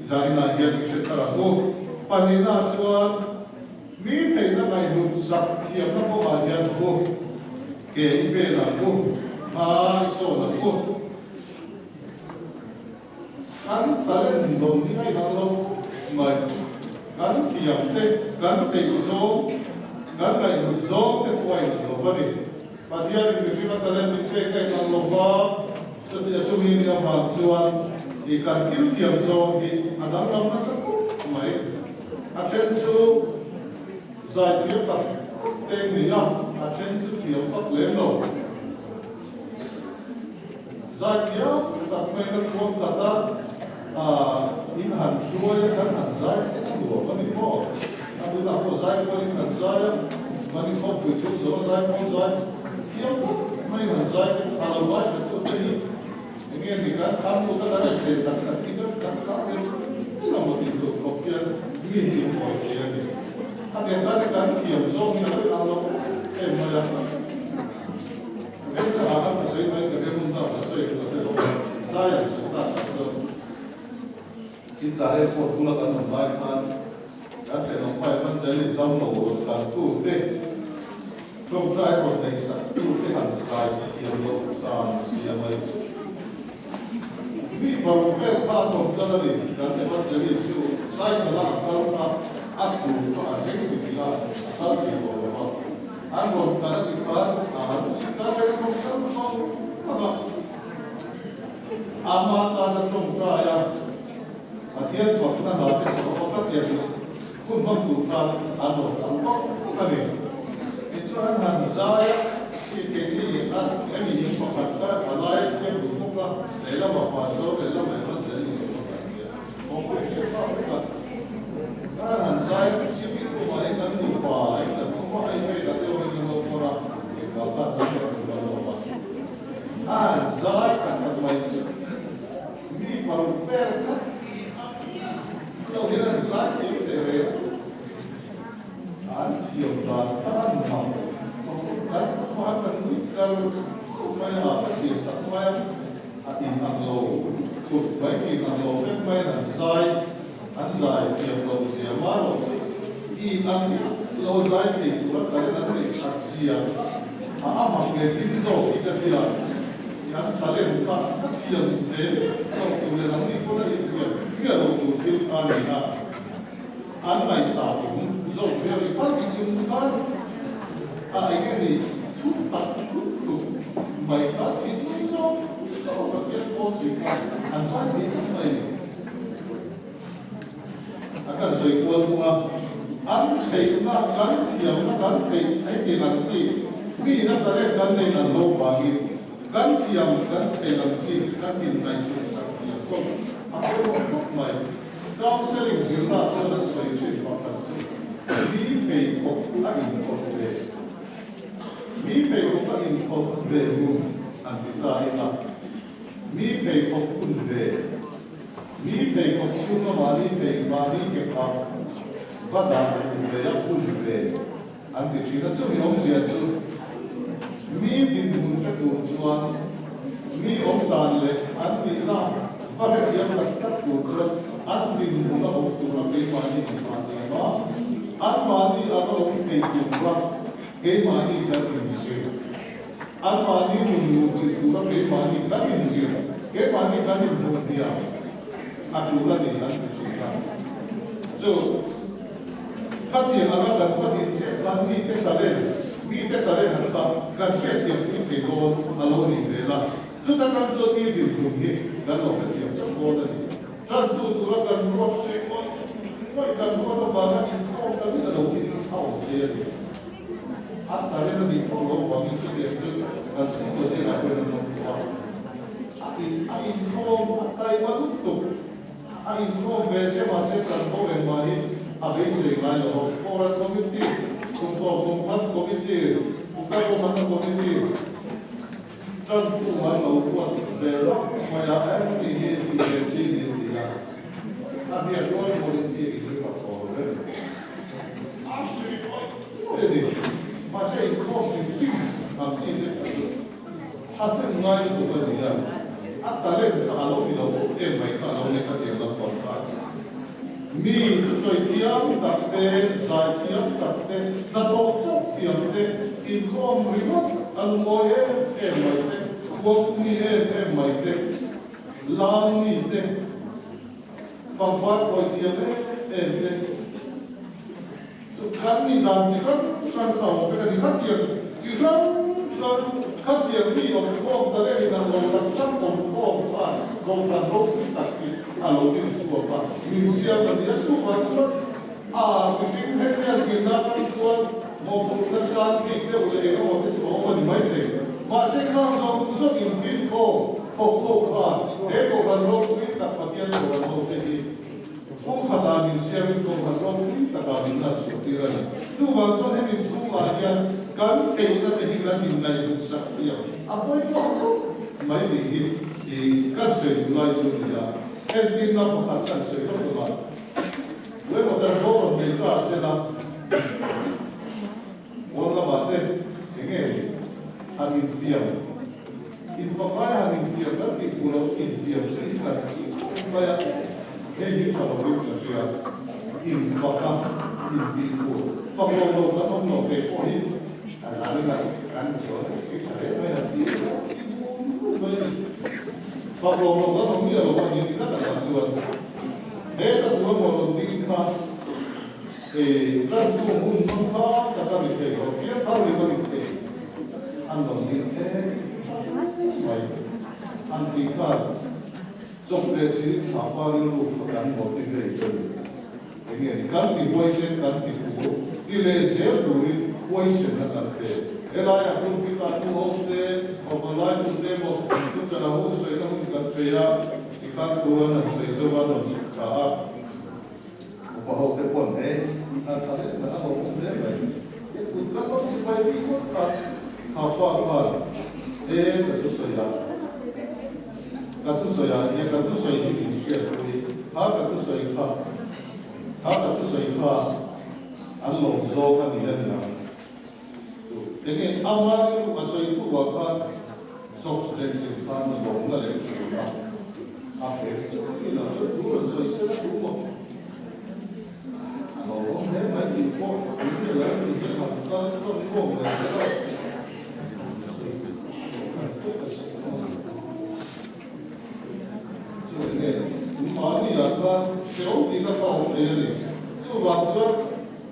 zaninah hian i hre thar ang u. Pahnihna chuan mi theihna ngaihhlut sak thiamna kawngah hian u, ke i pen ang u, hma i sawn ang u. Kan talent dawng hi ngaihdan lo mai. Kan thiam te, kan theih zawng, kan ngaihhlut zawng te pawh a inang lo va ni. Pathianin mihringa talent min pek a inang lo va, chutia chumi ni avang chuan i kan thil thiam zawng hi a danglam nasa khawp mai. A then chu zaithiam tak tak te ni a, a then chu thiam vak lem lo. Zaithiam tak mai na khuam khat a, in han hruai a, kan han zai te a nuam a ni maw? A tunah pawh zai kual in han zai a, mahni khawmpui chhung zawng a zai kual zai thiam tak mai in han zai te a lo ngai khat tu te hi eng nge ni kan khan lut a kan han chen tak tak hi chuan kan kha tel tel a maw tih tur khawp hian mi hi mawi thei a ni. A tiang khan te kan thiam zawng hi a lo inang lo em mai a. Heng ah kan sawi mai ka rilru ta ka sawi ka hre lo a, zai an sawi tak ah chuan Silchar airport bula kan awm lai khan kan thenawmpa Evangelist damlo rawn kal tu te tawngtai rawn neih sak tu te han zai thiam loh dan zia mai chu mi paruk vel kha an awm tlat a ni. Kan Evangelist chu cycle a a kal kha a tlu kha a zeng dik a, a kal thei tawh lo va. An rawn kal a ti khan a han chhichar reng a rawng kal vang vang a. Ama tana tawngtai a Pathian fakna hna te saw pakhat lian hun hmang tur khan an rawn kal vang vang a ni. Tichuan an han zai a, si keini a hemi in pakhat kha a lai a thiam duh bawk a, lehlamah pastor lehlamah evangelist a bawk. An zai tak tak mai chu mi paruk vel khat a piang lo hian an zai thiam teh reng a. An thiam dan kha an mang kan hma kan nui char char mai a, ka thiam tak mai a, a in ang lo thut mai, mi in ang lo vek mai an zai an zai thiam lo zia ma lo chu i in ang miah lo zai thei tura talent an neih that zia kha a amang leh ding zawk hi ka tia i an talent kha ka thiam ve miah lo tur leh nangni pawn a inthiam miah lo tur thil kha a ni a. An ngaihsah awm zawk viau i phal tih chung khan a eng eng i thu tak thut tuk mai kha thinlung zawk zawk Pathian pawl si kha an zai thei tlat mai ni. A kan sawi kual thung a, an theihna kan thiamna kan theih theih tih ang chi mi na talent kan nei an lo vangin kan thiam kan theih ang chi kan inngaihtuah sak thiam hlawm a pawimawh khawp mai. Counselling zirna chuan an sawi thin pakhat chu mi pheikhawk a inthawk ve, mi pheikhawk a inthawk ve hun an ti ta ila, mi pheikhawk hun ve, mi pheikhawk chhunga mahni phei mahni ke phah va dah hun ve a hun ve an ti thin a, chumi awmzia chu mi dinhmun hre tur chuan mi awm dan leh an tihna va hrethiam tak tak tur chuan an dinhmun a awm tura keimahni inmahni a, anmahni anga awm thei tura keimahni kan inzir, anmahni nun luhchilh tura keimahni kan inzir, keimahni kan inhmuhhniam a tul a ni an ti thin a. Chu. Khatiang anga kan va din chiah khan mite talent, mite talent han kha kan hriatthiam pui thei dawn a lo nih hmel a. Chuta tan chuan mi dinhmun hi kan lo hrethiam chauh dawn a ni. Tantu tura kan ruat hreh ngawih ngawih kan ruat avanga inkhawm ta miah lo hi a awm thei a ni. An talent a nih pawh lo vangin chutiang chu kan chhungkaw zingah pawhin an awm tawh a. A in a inkhawm a taima lutuk. A inkhawm ve che mahse kan ho engmah hi a beisei ngai lo a, Foreign Committee, Kumkaw Kumkhat Committee, Kumka Kumhana Committee tantu an lo ruat ve rap mai a, eng tih hi tih ve chi ni ti a, a hriat rual rualin tih hi ka thawl reng. A hri ngawih ngawih a ni, mahse inkhawm hrim hrim ang chi te kha chu. Thahnem ngai lutuk a ni a, a talent kha a lo ni lo em mai kha a lo ni ka ti ang lampang kha. Mi thusawi thiam tak te, zai thiam tak te, hnathawh chauh thiam te, inkhawm ringawt a lungawi em em mai te, khuang mi em em mai te, lam mi te, pangpar kawi thiam em em te, Chu kan nih dan chi hrang hrang kha awm vek a ni. Khatiang chi hrang hrang, khatiang mi awm khawm ta reng in an lo tak tak awm khawm khan Kohhran ropui tak hi a lo din chhuak a, min siam a ni a. Chuvang chuan a mihring hetiang tihna atang chuan mawhphurhna san bik deuh leh eng emaw te chu a awm a ni maithei. Mahse khang zawng zawng in fin khawm thawk ho khan he Kohhran ropui tak Pathian Kohhran ho te hi Kawngkhatah min siamin kawngkhat ropui takah min lan chhuah tir a ni. Chuvang chuan hemi chhungah hian kan theihna te hi kan inngaihhlut sak thiam a pawimawh khawp mai tih hi i kan sawi duh lai chu a ni a. Entirna pakhat kan sawi lawk lawk a, Tuemaw chanvo rawn nei ta se la, pawn lamah te eng nge ni han infiam, infakai han infiam kan tih fuh loh infiam chu in kan chih khawp mai a, hei hi tha lovin ka hria, infaka intih fuh fak lo lo kan awm lo kei pawh hi a zanin a kan chuan a chih tha hle mai a ti a ti vum vum mai a ni. Fak lo lo kan awm miah lo a ni ti tak ah chuan he ka duh emaw rawn ding kha. E tantu hun hmang kha ka ka ri thei lo, piang thar ri ka ri thei an lo ni em mai an tih khan chawp leh chi thla pa rilru kha kan motivate a ni. Enge ni kan ti huaisen kan ti tur ti leh zel turin huaisenna kan pe. Helaiah pulpit ah tu awm se, awvalai hun te emaw thuchah hun sawina hun kan pe a, tikhan thu an han sawi zo a, an rawn chhuk thla a. Upa ho te pawn he i hna tha leh mai a lo awm hle mai. He kut kan lo sipai bik ngawt kha kha fa khan he ka thu sawi a. Ka thusawi ah hian ka thusawi hi min hriatpui, kha ka thusawi kha, kha ka thusawi kha an lawm zawng a ni a niang. Enge ama rilru a sawitu ah khan zawk leh chin khan lawmna leh thurna a pe chu ni lo chu thu rawn sawi sela thu maw a lawmawm hle mai tih pawh in hre lo tih hi han kal tawn khawm mai sela sawi chu kan hre ta si lo chu enge mahni ah khan hrehawm tihna kha a awm thei a ni chuvang chuan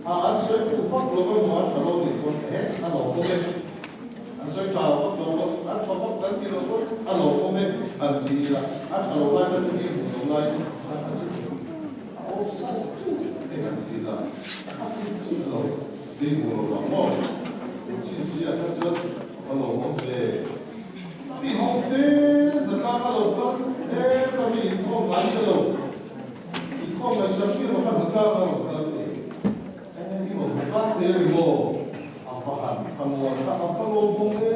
A an sawi fuh vak lo emaw a tha lo nih pawn he a lo awm e. An sawi tha vak lo pawn a tha vak kan ti lo pawn a lo awm e han ti ila a tha lo lai kha chu ni hmuh lo lai kha a chu a awm sa chu e han ti ila a fuh chiah lo ni hmuh lo vang maw? Fuh chin si ah kha chuan a lo awm ve. Mi ho te hna tlang a lo kal he ka mi inkhawm ngai che lo. Inkhawm ngaihsak hriat a hna tlang a rawn kal teh. Eng i rawn kal thei a ni maw? A va han tha muan kha a va lawm bawk e.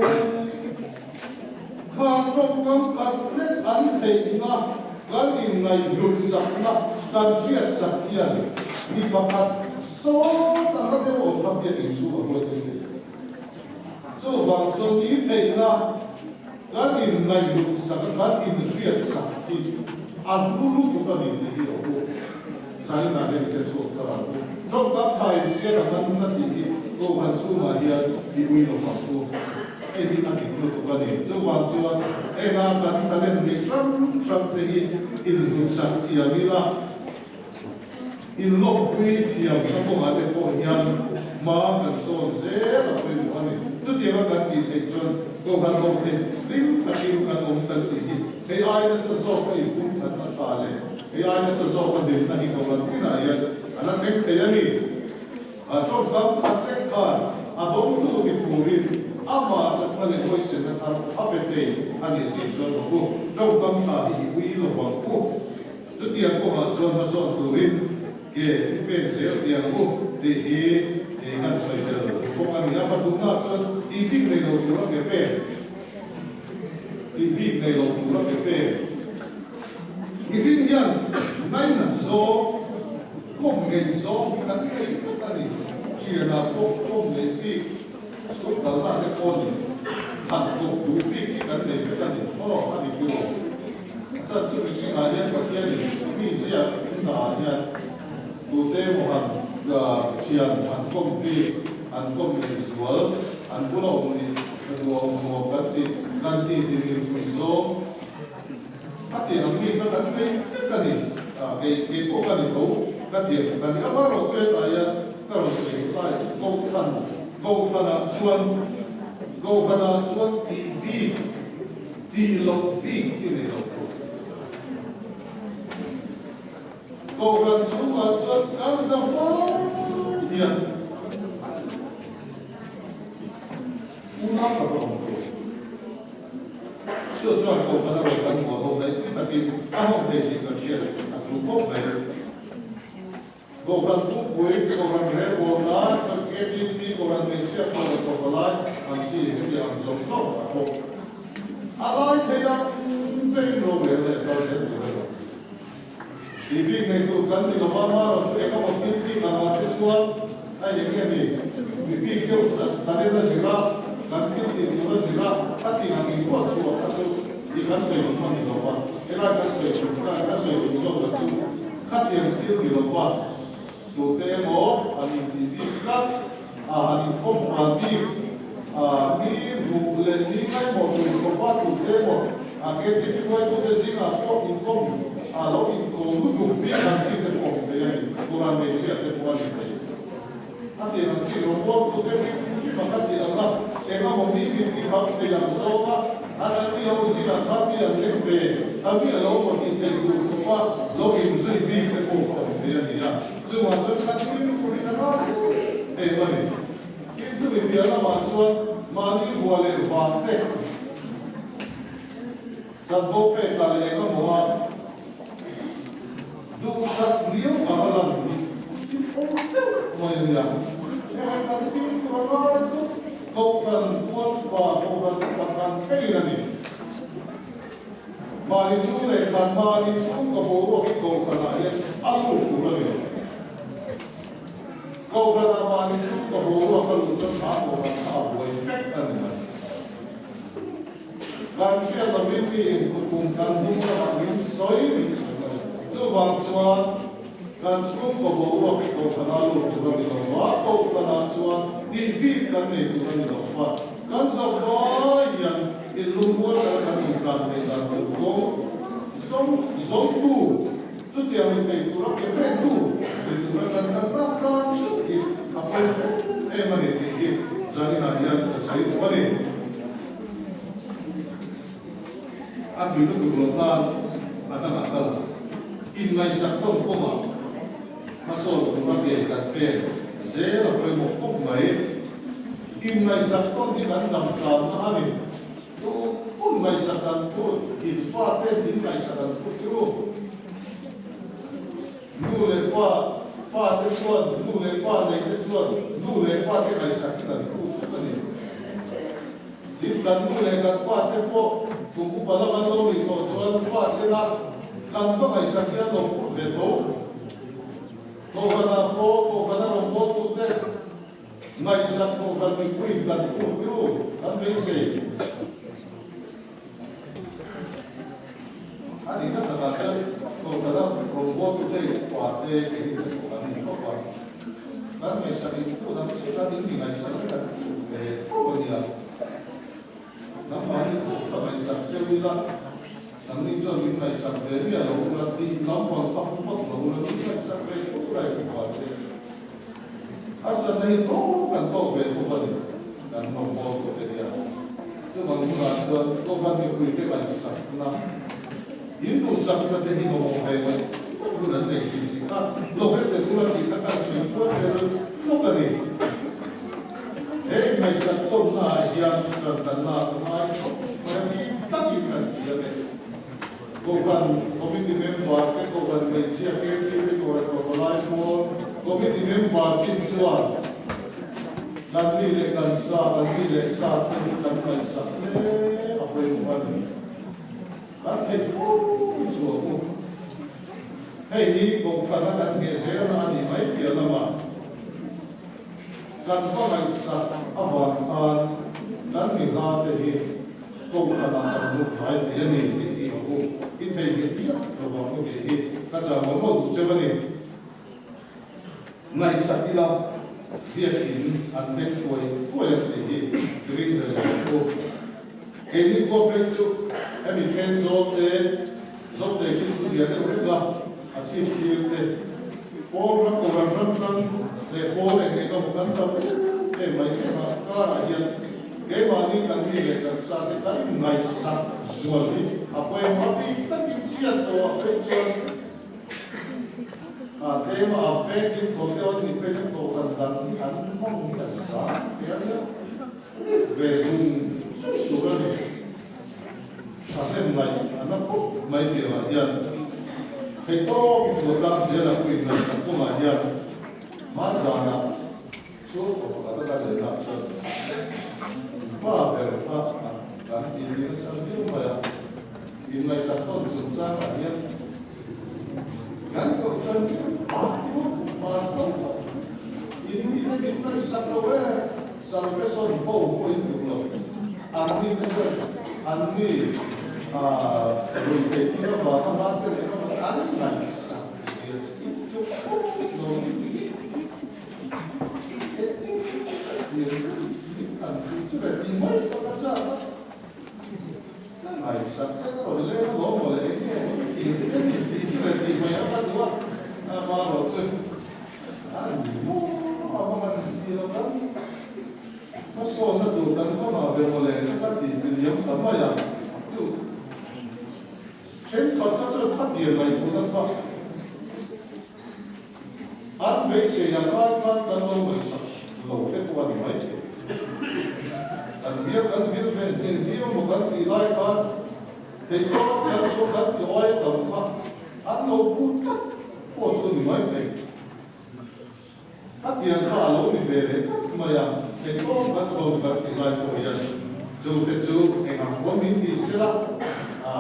Kha tawngkam khat lek an theihna kan inngaihhlut sakna kan hriatsak hian mi pakhat sawt a hla deuh awm kha biakinn chhung a hruai thei thin. Chuvang chuan ni theihna Kan inngaihlut sak a, kan inhriat sak hi a hlu lutuk a ni tih hi a hu. China hian i chhuak thar ang u. Tawngkam tha insiam a man na tih hi Kohhran chhungah hian i ui lo ang u. Hei hi a dik lutuk a ni. Chuvang chuan henga kan talent neih hrang hrang te hi inhlut sak thiam ila, inlawmpui thiam na kawngah te pawh hian hma kan sawn zel a pawimawh a ni. Chutianga kan tih theih chuan Kohhran ho hi hlim takin kan awm kan tih hi hei ai nasa zawk a inpum thatna tha leh hei ai nasa zawk a hlimna hi Kohhran tinah hian a la thleng thei a ni. A tawngkam khat lek khan a dawngtu ti turin amah chakna leh hawisenna thar a pe thei a nih si chuan rawh u, tawngkam tha hi i ui lo vang u. Chutiang kawngah chuan hmasawn turin ke i pek zel tih ang u tih hi kan sawi tel bawk a ni. A pathumnaah chuan tih bik nei lo tura ke pek, tih bik nei lo tura ke pek. Mihring hian ngainat zawng, kawm ngei zawng hi kan nei vek a ni. Thianah pawh kawm leh bik, school kalna te pawh ni, han kawm duh bik hi kan nei vek a ni. Aw, a ni biro. A chan chu mihringah hian Pathianin mi ziak in dah hian tute emaw han thian an kawm bik, an kawm leh zual, an bula awm nih nuam nuam kan ti kan ti ti mil pui zawng a tih ang mi kha kan nei vek a ni. Kei kei pawh ka ni tho ka ti ang ka ni. Amaherawh chu hetah hian ka rawn sawi duh lai chu Kohhran Kohhranah chuan Kohhranah chuan tih bik Tih loh bik hi nei lo tur. Kohhran chhungah chuan kan za fo hian unau tak a awm tur. Chu chuan Kohhran a rawn kan mual ho daih tui takin a hawng thei tih kan hriat a tul khawp mai. Kohhran Pukpui, Kohhran Relbawl lai, KTP, Kohhran Hmeichhia pawh leh Kohhra lai ang chi heti ang zawng zawng a thawk. A lai thei ang berin rorel leh kal zel tur erawh tih bik nei tur kan ni lova, Maron chu eng emaw thil bik ang ah te chuan a eng nge ni, mi bik deuh talent a zir a, kan thil tih tur a zir a, a tih ang inruat chhuah kha chu tih kan sawi tum a ni lova, helai kan sawi tum kan sawi tum zawk lah chu Khatiang thil ni lova tute emaw an intih bik tlat a, an inkhawm fal bik a, mi hmuh leh mi ngaihmawh tur khawpa tute emaw a KTP hruaitute zingah pawh inkhawm a lo inkawm lutuk bik ang chi te pawh awm thei a ni, Quran hmeichhia te pawh a ni thei. A tih ang chi lo buaktute hrim hrim a ka tih ang a, eng emaw mi min ti kham thei ang zawng a, an an mi ho zingah khan mi an leng ve, a mi a lo maw tih theih tur khawp a lo inzui bik te pawh ka awm thei a ni a, chungah chuan khan fimkhur in a ral em a ni. Tin, chumi piah lamah chuan mahni vua leh vang te chanvo pek ah leh eng emaw a, Duhsak riau ang a lan hi thil awm deuh mai a nia. Heng kan fimkhur a ngai chu Kohhran Pualfa, Kohhran Upa khan thlengin a ni. Mahni chhung leh khat, mahni chhungkaw boruak hi Kohhranah hian a lut tur a ni lo. Kohhranah mahni chhungkaw boruak a luh chuan kha Kohhran kha a buai vek a ni mai. Kan hriat lovin miin kukum kan hnung lamah min sawi min sawi a ni. Chuvang chuan kan chhungkaw boruak hi Kohhrana lut tur a ni lo va, Kohhranah chuan tih bik kan nei tur a ni lo va, kan zavai hian inlungrual kan kan intan theih dan tur kawng zawng zawngtu chutiang ni thei tura ke vektu ni tura kan kan lak tan theuh hi a pawimawh em a ni tih hi zaninah hian ka sawi duh a ni. A tui lutuk loh nan a dangah kal a, inngaihsak tawn kawngah hmasawn tura ke kan pek zel a pawimawh khawp mai. Inngaihsak tawn hi kan dam tlanna a ni. Duh hun ngaihsak kan phut, in faten inngaihsak an phut ru. Nu leh pa, fate chuan nu leh pa neite chuan nu leh pate ngaihsak hi kan phut vek a ni. Tin, kan nu leh kan pate pawh kum upa lam an lo nih tawh chuan fate la kan va ngaihsak hi an lo phut ve tho. Kohhranah pawh Kohhran a rawn bawl tute ngaihsak Kohhran mipuiin kan phut ru kan beisei. A nihna takah chuan Kohhran a rawn bawl tute leh upate ke hi kan Kohhran a ni khawp a. Kan ngaihsak in phut ang chiah khan in mi ngaihsak hi kan phut ve tho a nia. Nangmahni chu ka ngaihsak cheu ila, nangni chuan min ngaihsak ve miah lo ula tih lam rawn kha fu vak lo ula min ngaihsak ve tho ula i fapa te. Harsatna hi tawk kan tawk ve tho a ni, kan rawn bawl tawh te nia. Chuvang hunah chuan Kohhran mipuite ngaihsakna, in duhsakna te hi mamawh ve mai mai hun an nei thin tih kha Lohre te bula tih kha kan sawi kual tel hlawk a ni. He inngaihsak tawnnaah hian ran kan lak a ngai khawp mai a, mi takin kan ti a ni. Kohhran Committee member te, Kohhran hmeichhia KTP Kawrek Rawpalai pawl Committee member chin chuan kan mi leh kan sa, kan mi leh sa te hi kan ngaihsak hle a pawimawh a ni. Kan theih pui chhuah u. Hei hi Kohhrana kan ngheh zelna a nih mai piah lamah kan va ngaihsak avang khan kan mi hla te hi Kohhranah kan lut hlai thei a ni tih tih ang u. I theihnghilh hial lo vang u tih hi ka chah mawlh mawlh duh cheu a ni. Ngaihsak ila biakin an thleng thuai thuai ang tih hi ring reng lo ang u. Keini khua phei chu hemi then zawl te, zawk te khi chu zia deuh reng a, a chhip thlir te, pawl ram kohhran hrang hrang leh pawl eng eng emaw kan tam em em mai em a, karah hian keimahni kan mi leh kan sa te kan inngaihsak zual hi a pawimawh a bik takin chhiat tawh ah phei chuan A tlem a vekin thaw deuh an nih phei chuan kohhran dang hi an hmang hi a zang te a nia ve zung zung tur a ni. Thahnem ngaih a na khawp mai piangah hian theihtawp i chhuah tlang zel ang u inngaihsak kawngah hian hmanzanah chhungkaw pakhat a kan leh nak chuan pa ber kha kan tih ni nasa viau mai a, inngaihsak tawn chungchangah hian Kan kohhran hi pastor in mi te min ngaihsak lo e, salvation ho pawh in duh lo. An mi te chuan an mi ruihtheih thil avanga hma te leh emaw an ngaihsak zia chu in tluk khawp lo ni hi. Engtin an tih chu le tih mai tak a chak a. Ka ngaihsak che ka rawn leng alawm maw le, enge maw i tih te nen tih chu le tih mai a ka duh a, a hma rawh chu a ni maw a va han zir a kan hmasawnna tur kan va ngah ve maw le ka tih ti liam ta mai a chu thenkhat kha chuan khatia ngaihtuahna kha An beisei ang ai khan kan lo ngaihsak lo te pawh a ni mai thei. Kan biak kan vil ve hne viau maw kan tih lai khan theihtawp kan chhuah kan ti awi tam kha an lo put tlat pawh chu a ni mai thei. Khatiang kha a lo ni ve leh tlat mai a, theihtawp kan chhuah kan tih lai pawh hian chu te chu eng ang pawh min ti sela a.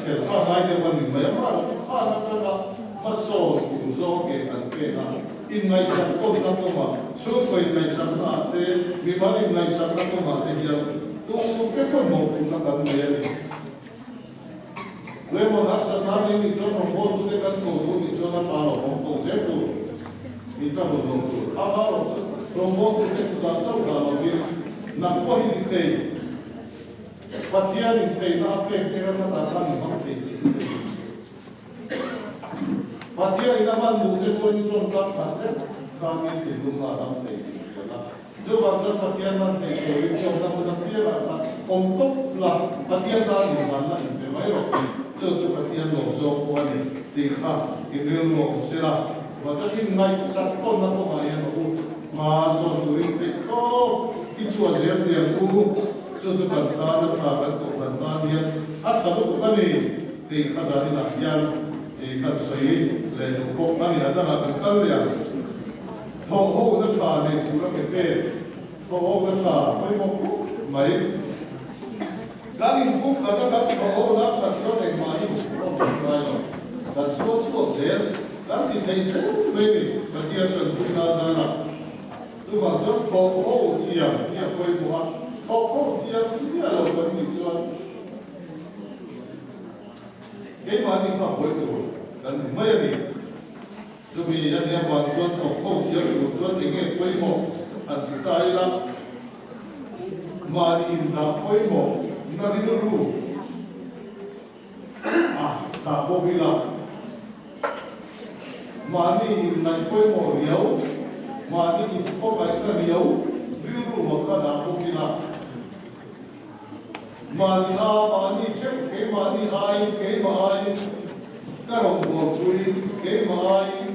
chhel kha ngai deuh a ni mai a, mahse chu khan atanga hmasawn tur zawng ke kan pen a, inngaihsak tawnna kawngah, chhungkaw inngaihsakna ah te, mimal inngaihsakna kawngah te hian tute pawh mawhphurhna kan nei a ni. Tuemaw harsatna nei nih chuan rawngbawltute kan ko duh nih chuan a tha lo awm ko zel tur in ka rawn lawm tur. A hma erawh chu rawngbawltute kutah chauh dah lovin nang pawh hi ni thei. Pathian in theihna a pek che kha khatah khan i hmang thei tih hi thei ni che. Pathian in a hman duh che chuan i tawngkam khat vek khan i thinlung a dam thei tih hria la. Chuvang chuan Pathian hman theih turin chawmna hmun apiangah khan awm tawp la, Pathian tan inhmanna inpe mai rawh tih chu chu Pathian lawm zawk pawh a ni tih kha i rilru a awm sela. Chuvang chuan inngaihsak tawnna kawngah hian a u hma zawn turin theih tawp i chhuah zel tih ang u. Chu chu kan tan a tha kan kohhran tan hian a tha lutuk a ni tih kha zaninah hian kan sawi leh duh bawk a ni. A dangah kan kal leh ang. Thawhhona tha nei tur a ke pek, thawhhona tha pawimawh khawp mai. Kan inpum khat a kan thawhhona that chuan engmah hi hmuh awm ngai lo. Kan sual chhuak zel, kan ti thei zel mai ni, Pathian tanpuina zarah. Chuvang chuan thawhho thiam hi a pawimawh a, thawhho thiam miah lo kan nih chuan keimahni kha buai tur kan ni mai a ni. Chumi a nih avang chuan thawkho thiam tur chuan eng nge pawimawh han ti ta ila, mahni indah pawimawh na rilru a dah bawk ila, mahni inngaih pawimawh riau, mahni inkhawkaihna riau rilru a kha dah bawk ila, Mahni a, mahni theuh, keimahni aiin, keimah aiin ka rawngbawlpui, keimah aiin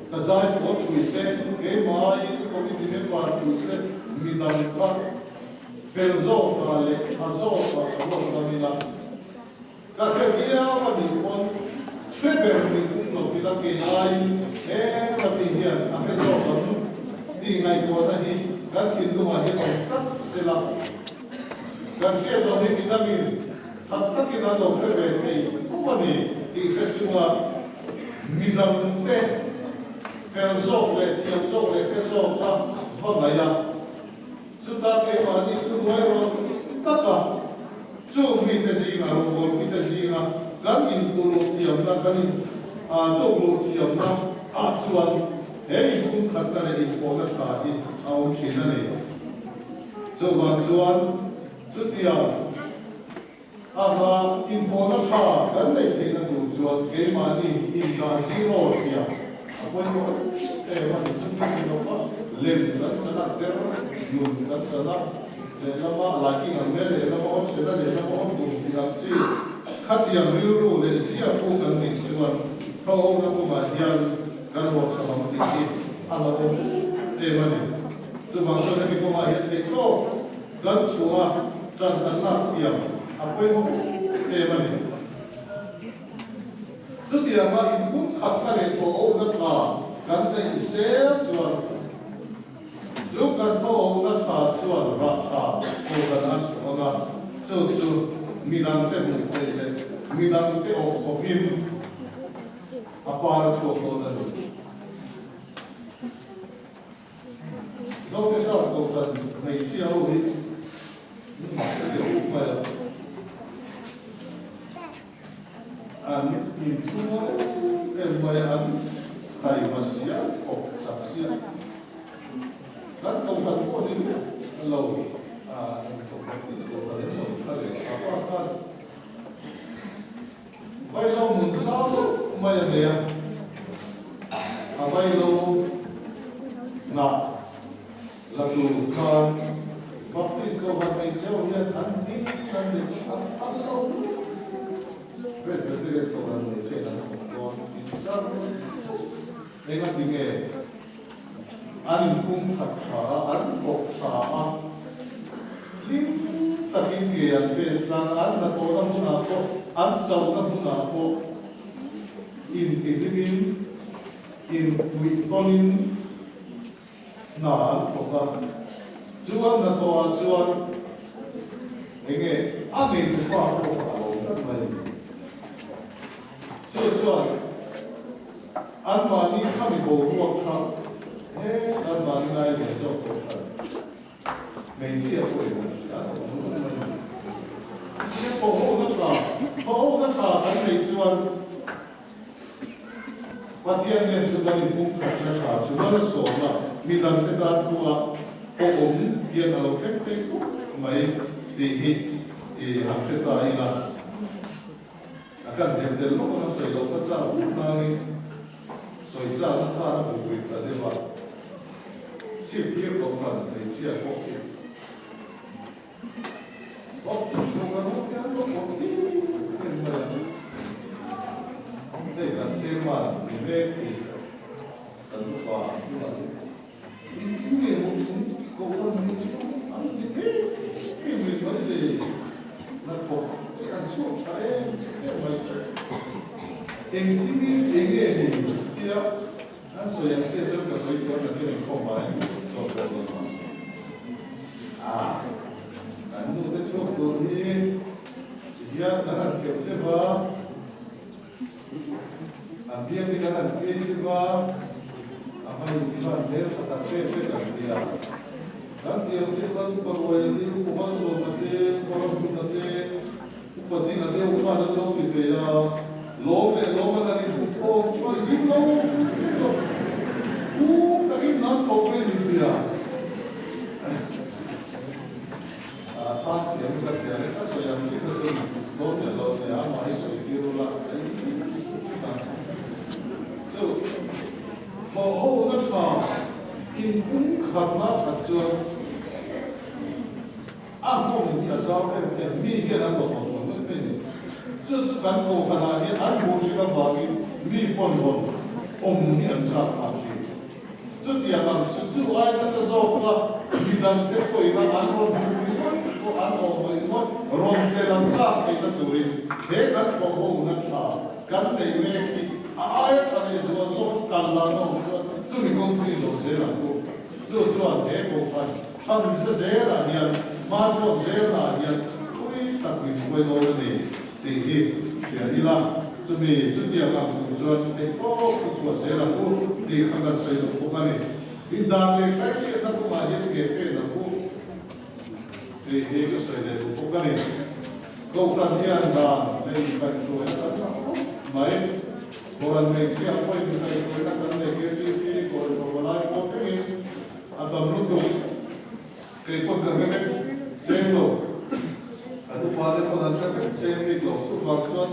ka zaipawlpui te, keimah aiin ka committee member pui te midang kha fel zawkah leh tha zawkah ka ruat ngam ila, ka hre viau a nih pawn hre ber nih tum lo ila kei aiin heng a tih hian a hre zawk ang tih ngaihtuahna hi kan thinlungah hian awm tlat sela. Kan hriat loh hi midangin that takin an lo hre ve thei tho a ni tih hre chunga midangte fel zawk leh thiam zawk leh hre zawk kha va ngaih a, chuta keimahni thuhnuai rawn taka chung mite zinga rawngbawlpite zinga kan inkulh thiamna, kan in tukluh thiamna ah chuan he inpumkhatna leh inpawhna tha hi a awm thin a ni. Chuvang chuan chutiang anga inpawhna tha kan neih theihna tur chuan keimahni indah zero thiam a pawimawh em em a ni. Chumi ni lova lem kan chan a, ter nun kan chan a, lehlama laiking ang mai lehlama awm sela lehlama awm dum tih ang chi khatiang rilru leh ziak u kan nih chuan tho-hona kawngah hian kan rawhchham ang tih hi a la awm em a ni. Chuvang chuan hemi kawngah hian theih tawk kan chhuah a, ṭan kan lak thiam a pawimawh em em a ni. Chutianga inpum khatna leh thawhawhna ṭha kan neih zel chuan chu kan thawhawhna ṭha chuan rah ṭha pawh kan a chhuah ang a, chu chu midangte hmuh theih leh midangte awh khawpin a par a chhuak dawn a ni. Zote South Kohhran hmeichhia ho hi ka ti uk mai a, an inthungaw em em mai a, an taima sia, thawk chak sia. Kan Kohhran pawh ni lo, eng Kohhran tih Kohhran em lo kha leh kha pa khan Vaihlo hmun zau deuh mai a nei a, a vaihlo hnah la tur khan Baptist Kohhran hmeichhe ho hian an ding an ni an phal lo Presbyterian Kohhran hmeichhe in an awm dawn tih zar chu engati nge an inpum khat tha a, an thawk tha a, hlim takin ke an pen tlang a, an hnathawhna hmunah pawh, an chauhna hmunah pawh intihlimin, infuih tawnin hna an thawk a. Chu an hnathawhah chuan enge a neitupa pawh a lo tlat mai a ni. Chu chuan anmahni khami boruak kha he anmahni ngai lian zawk pawh khan hmeichhia pawhin an hria a awm nual mai a ni. Chutia thawhhona tha, thawhhona tha kan neih chuan Pathian nen chu kan inpumkhatna tha chu malsawmna midangte tan pawha pawh awm hian a lo thleng thei khawp mai tih hi i han hre ta ila. A kan zir tel lawk anga sawi loh ka chak vut nangin sawi chakna khan a bupui ta deuh a, chhip hlir kohhran hmeichhia pawh khi Baptist kohhran ho hian lo pawh hlim em mai a, hei kan chairman ni mek hi kan upa bulah hi engtin nge maw chung kohhran hmeichhia ho an ti em em rih mai le, hnathawk te an chhuak tha em em mai chu engtin nge enge ni tia an sawi ang chiah chuan ka sawi thiam lo hian inkhawm mai zawk dawn lo ang. A, kan nu te chhuak tur hi tihian kan han kheuh zeuh a, an biak hi kan han piai zeuh a, a hmai in hi an hmel tha tak vel vek an tia. Kan tih ang chiah khan upa ruai te, upa malsawmna te, upa ramhunna te, upa dinga deuh khan an lo ti ve a, lawm leh lawm an han inhmuhkhawm chuan hlim lo hlim lo u takin an thawk mai a ni tia. A chhang thiam ka thiam e, ka sawi ang chi kha chuan lawm leh lo nia, amah hi sawi tir ula a in ta. Chu thawh ho na tha inpumkhatna that chuan a nghawng hi a zau em em, mi hian an rawn awm mai mai a ni. Chu chu kan kohhranah hian an hmuh thin avangin mi pawn rawn awm hi an chak phah thin. Chutiang ang chu chu ai nasa zawk a, midangte pawhin a an rawn hmuh ringawt pawh an awm ringawt rawn tel an chak theihna turin he kan thawhhona tha kan nei mek hi a aia tha leh zual zawk a kal dan a awm chuan chumi kawng chu i zawh zel ang u. Chu chuan he kohhran thamze zelah hian hmasawn zelah hian tui tak min hruai dawn a ni tih hi hria ila. Chumi chutiang ang tur chuan theihtawp ka chhuah zel ang u tih kha kan sawi duh bawk a ni. Indan leh hrai hriatna kawngah hian ke pen ang u tih hi ka sawi leh duh bawk a ni. Kohhran hian dan leh inkaihhruai a kan tak khawp mai. Kohhran hmeichhia pawhin inkaihhruaina kan nei KTP Kohhran Pavalai pawh thlengin a tam lutuk. Kei pawn ka hre vek seng lo, kan upa te pawn an hre vek seng bik lo. Chuvang chuan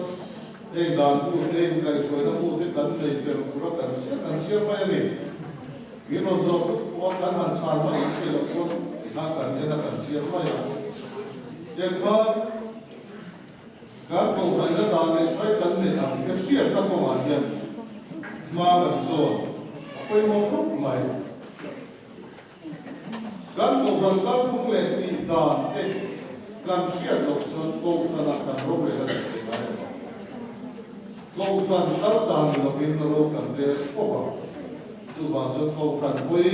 hei dan bu te, inkaihhruaina bu te kan nei fel fur a, kan chhiar kan chhiar mai a ni. Min rawn zawh thut pawh a kan han chhan mai ang tih loh pawn tikhan kan en a kan chhiar mai a. Tiangkhan kan kohhranna dan leh hrai kan neih ang te hriatna kawngah hian hma kan sawn a pawimawh khawp mai. Kan kohhran kalphung leh tih dan te kan hriat loh chuan kohhranah kan rorel a ni thei ngai lo. Kohhran kal dan ni lovin ro kan rel fo va, chuvang chuan kohhran pui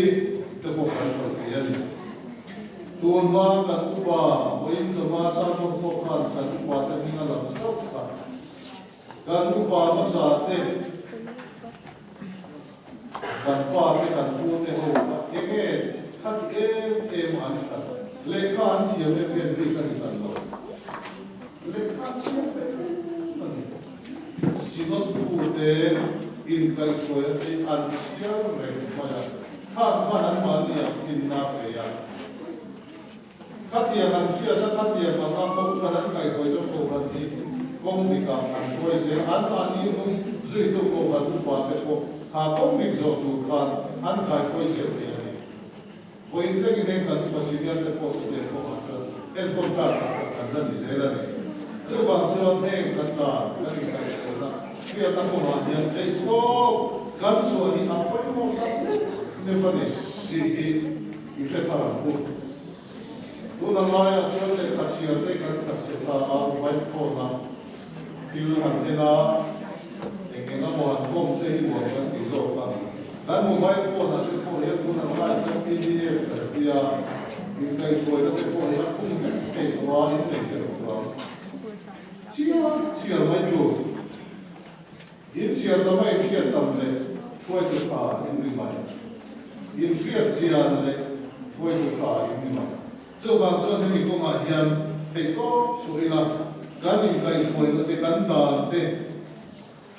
te pawh kan hawi thei a ni. Tunhma kan upa vawiin chawhma sermon pawh khan kan upa te hming a lang zauh kha. Kan upa hmasa te, Kan pa te kan pu te ho kha enge khati em em an that? Lehkha an thiam em em bik a ni hran lo. Lehkha a chhiar ve em a ni. Synod pu te inkaihhruai a te an chhiar reng mai a, khang khan anmahni ah finna a pe a. Khatiang an hriat a, khatiang anga kohhran an kaihhruai chuan kohhran hi kawng dikah an hruai zel. Anmahni hnung zuitu kohhran upa te pawh kha kawng dik zawh tur khan an kaihhruai zel thei a ni. Vawiin thlengin heng kan upa senior te pawh chutiang kawngah chuan enkawl tlak tak tak an la ni zel a ni. Chuvang chuan heng kan dan kan inkaihhruaina hriatna kawngah hian theihtawp kan chhuah hi a pawimawh tak mek mek a ni tih hi I hre thar ang u. Tuna laiah chuan lehkha chhiar te kan khat che ta a, mobile phone a thil han en a, eng eng emaw han kawm te hi nuam kan ti zawk a. Kan mobile phone ah te pawh hian tuna laiah chuan pdf kan ti a, inkaihhruaina te pawh hi a khum vek thei tawh a, in nei fel fur ang. Chiar chiar mai tur. In chhiar tam a inhriat tam leh hruaitu tha in ni mai. Inhriat chian leh hruaitu tha in ni mai. Chuvang chuan hemi kawngah hian theihtawp chhuah ila kan inkaihhruaina te kan dan te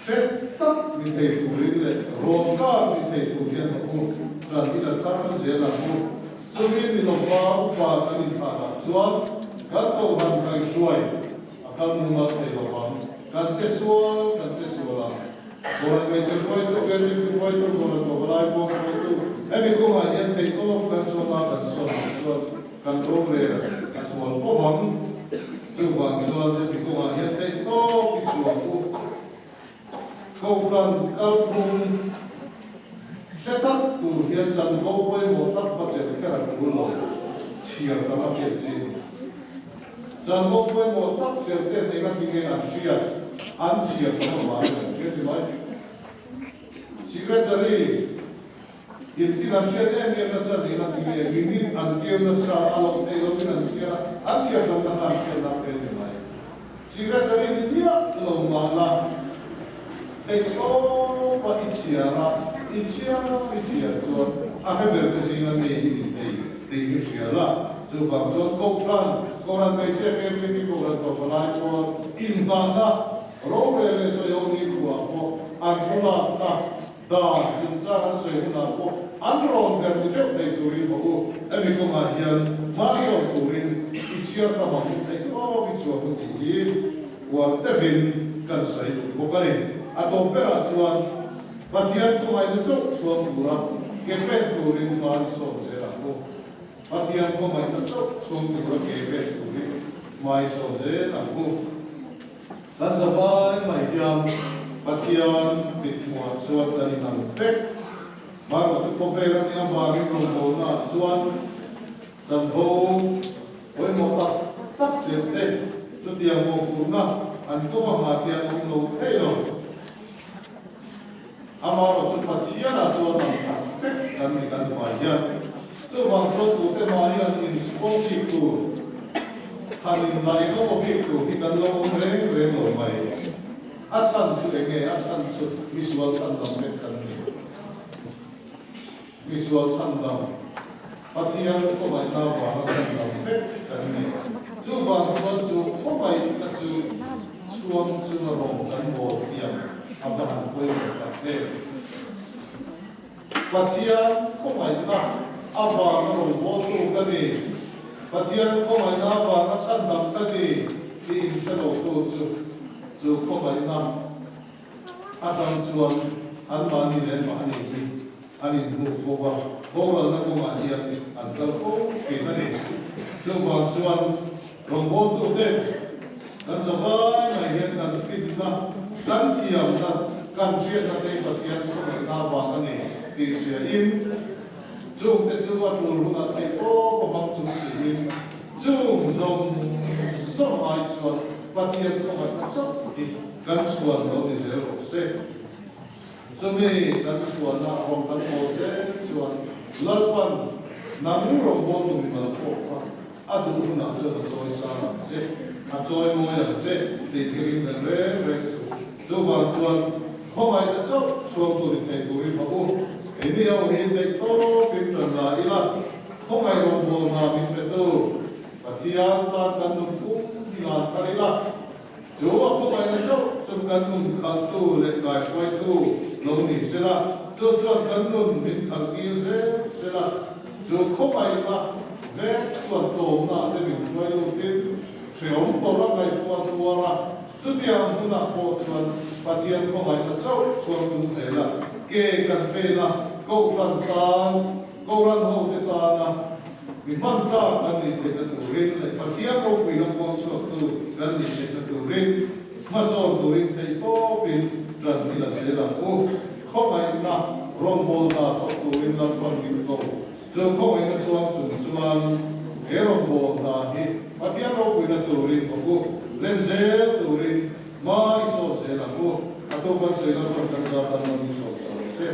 hre tak ni thei turin leh rawn kar ni thei tur hian ka u tan i la thar zel ang u. Chumi ni lova upa kan inthahah chuan kan kohhran kaihhruai a kal mumal thei lovang. Kan che sual, kan che sual a. Kawran hmeichhe hruaitu, KTP hruaitu, Kawran Chawvalai Muang hruaitu, hemi kawngah hian theihtawp kan sawn a, kan sawn ang chuan kan rorel a sual fo vang. Chuvang chuan hemi kawngah hian theihtawp i chhuak u. Kohhran kalphung hre tak tur hian chanvo pawimawh tak va chelh kher a tul lo, chhiar tam a hriat chin. Chanvo pawimawh tak chelh te hnenga thi nge an hriat, an chhiar tam avangin an hria ti mai. Secretary in thil an hriat em em na chan hnenga thi nge minute an keu nasa a loh theih lovin an chhiar a, an chhiar tam na kha an hriat nak te ni mai. Secretary ni miah lo mah la, theihtawpa i chhiar a, i chhiar i chhiar chuan a hre ber te zinga mi i ni thei tih hi hria la. Chuvang chuan Kohhran, Kohhran hmeichhia KTP Kohhran tawpa lai pawn inhmahna rorel leh sawiho ni khuah pawh an thu lakna dan chungchang an sawi hunah pawh an rawn ber ni teuh thei turin haw u. Hemi kawngah hian hmasawn turin i chhiar tam ang u theih tawp i chuang u tih hi uar deuhin kan sawi duh bawk a ni. A tawp berah chuan Pathian khawngaihna chauh chhuang tura ke pen turin hma i sawn zel ang u. Pathian khawngaihna chauh chhuang tura ke pen turin hma i sawn zel ang u. Kan zavai mai hian Pathian mithmuhah chuan kan inang vek. Hmarawh chu khawvel a nih avangin rawngbawlnaah chuan chanvo pawimawh tak tak chelh te chutiang mawhphurhna an kawng a hma te an awm lo thei lo. Amaherawh chu Pathianah chuan ang khat vek kan ni kan vai hian. Chuvang chuan tute mah hian inchhuang bik tur, han inlai lawk bik tur hi kan lo awm reng reng lo mai. A chhan chu eng nge? A chhan chu misual chhan dam vek kan ni. Misual chhan dam, Pathian khawngaihna vanga chhan dam vek kan ni. Chuvang chuan chu khawngaihna chu chhuang chunga rawng kan bawl thiam a va han pawimawh tak em. Pathian khawngaihna avanga rawngbawltu ka ni, Pathian khawngaihna avanga chhandam ka ni tih inhre lotu chu, chu khawngaihna atang chuan anmahni leh mahni hi an inhmuh fo va, boralna kawngah hian an kal fo thin a ni. Chuvang chuan rawngbawltute kan zavai mai hian kan finna, kan thiamna, kan hriatna te Pathian khawngaihna avang a ni tih hriain, chungte chu a tul hunah theihtawp a hmang chung siin chung zawng zawng ai chuan Pathian khawngaihna chauh hi kan chhuan lo ni zel rawh se. Chumi kan chhuahna rawn kan haw zel chuan Lalpan nang rawngbawltu mimal pawh kha a duh hunah chuan a chawi sang ang che, a chawi mawi ang che tih hi ring reng reng reng suh. Chuvang chuan khawngaihna chauh chhuang tur in thei turin hawh u. Keini ho hi theih tawpin ṭan la ila, khawngaih rawngbâwl hna min petu Pathian tan kan nun pum hi ngan thar ila, Chu a khawngaihna chauh chu kan nun khalhtu leh kaihruaitu lo ni sela, chu chuan kan nun min khalhtir zel sela, chu khawngaihna vek chuan tlawmna te min hruai lutin hrehawm tawrh a ngaihtuah tuar a, chutiang hunah pawh chuan Pathian khawngaihna chauh chuang chung zela ke kan pen a, Kohhran tan, Kohhran hote tana mi hman tlak kan nih theihna turin leh Pathian ropuina puang chhuaktu kan nih theihna turin hmasawn turin theihtawpin ṭan hi la zel ang u. Khawngaihna rawngbawlna thawk turin Lalpan min ko. Chu khawngaihna chuang chung chuan he rawngbawlna hi Pathian ropuina turin thawk u, len zel turin hma i sawt zel ang u. A tu kan sawi Lalpan kan zar tan lo min sawt sa lo se.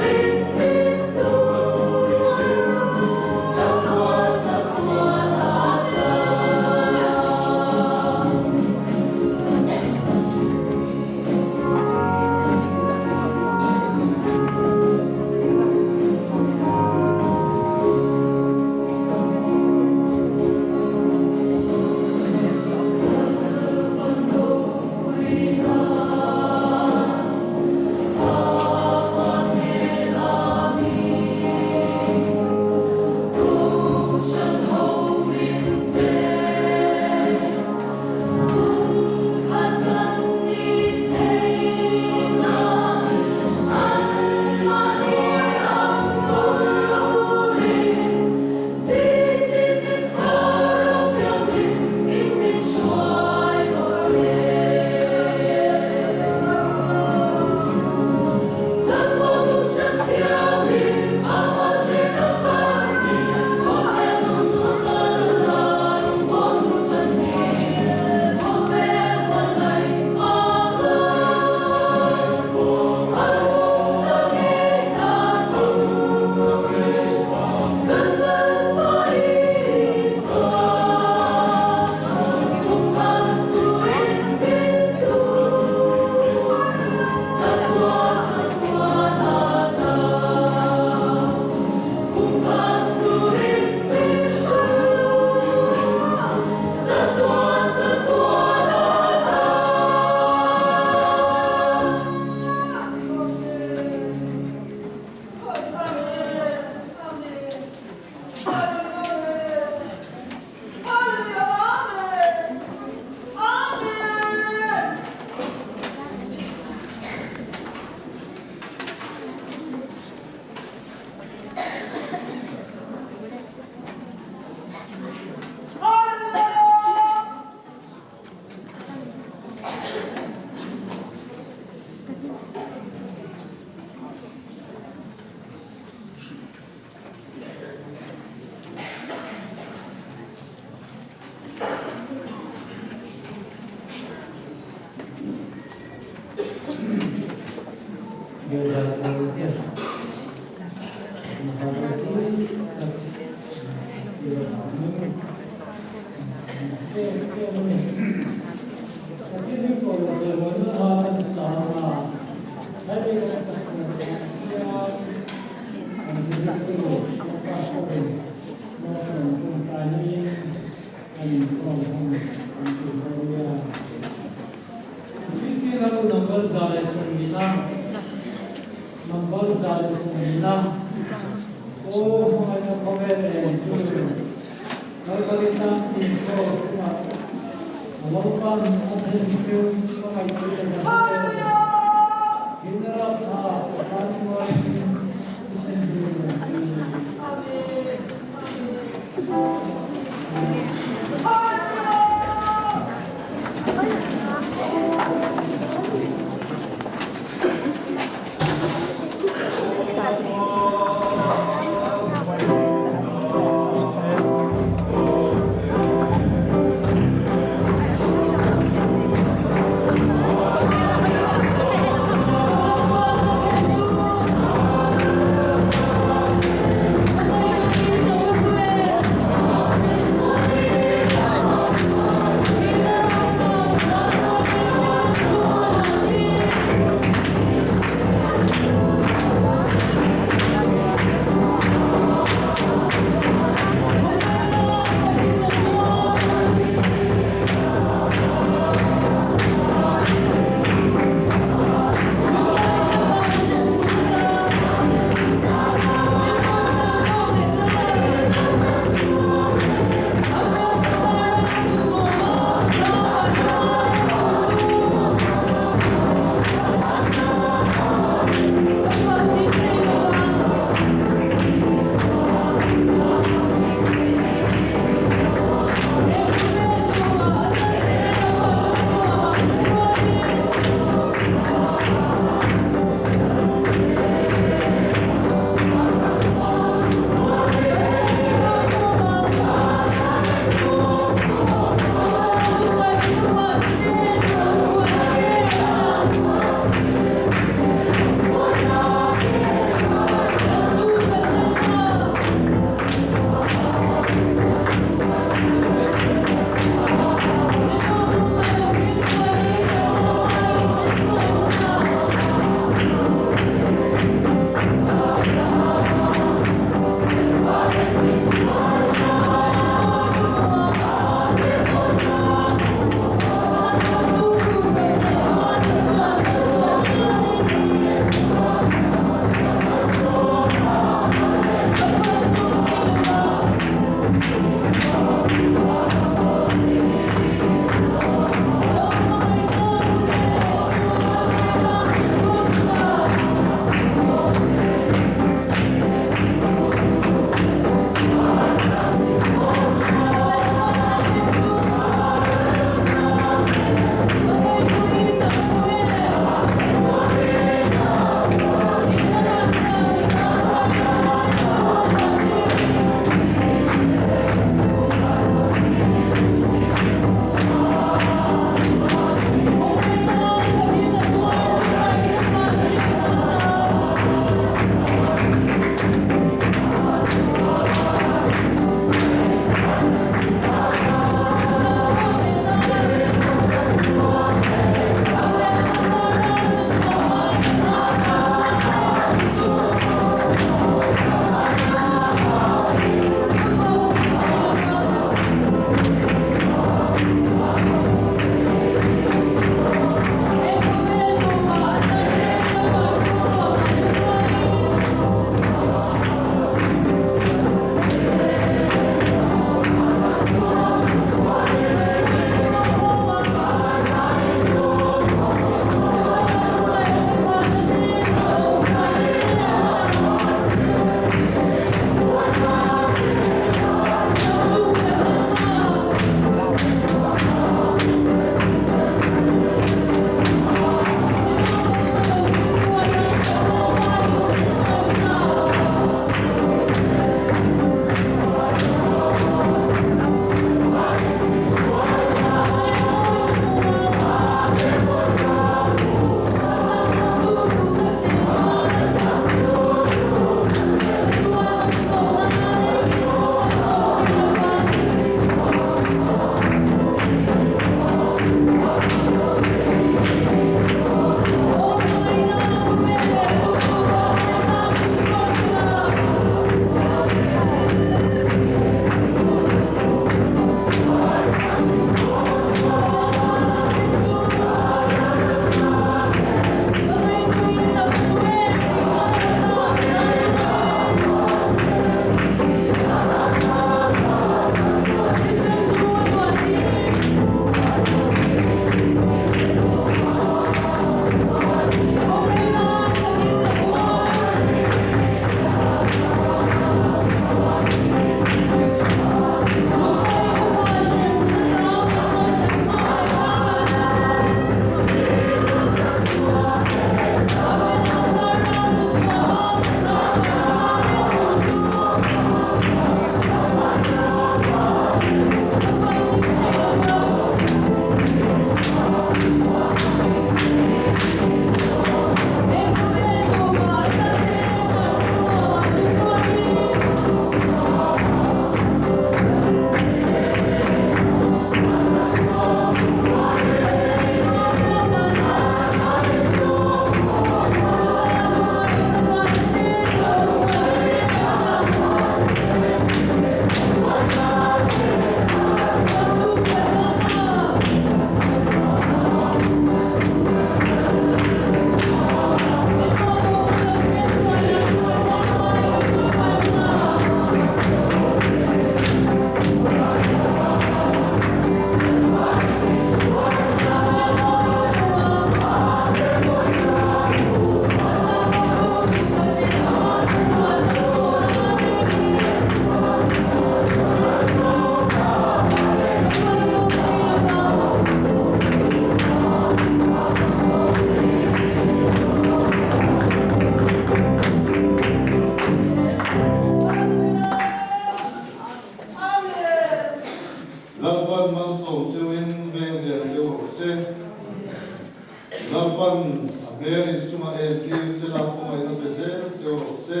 Lalpan a hmel inchungah entir sela khawngaihna pe zel cheu rawh se.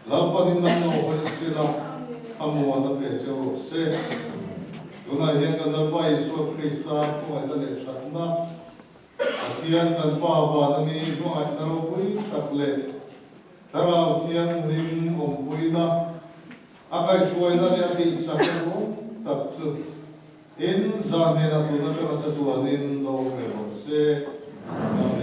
Lalpan in lam lo hawi sela thlamuan a pe cheu rawh se. Tunah hian kan Lalpa Isua Krista khawngaihna leh thatna, Pathian kan Pa van ami hmangaihna ropui tak leh Thlarau Thianghlim awmpuina a kaihhruaina leh a tihchakna rum tak chu In zan hnenah tun atanga chatuanin lo awm ve rawh se. Amen.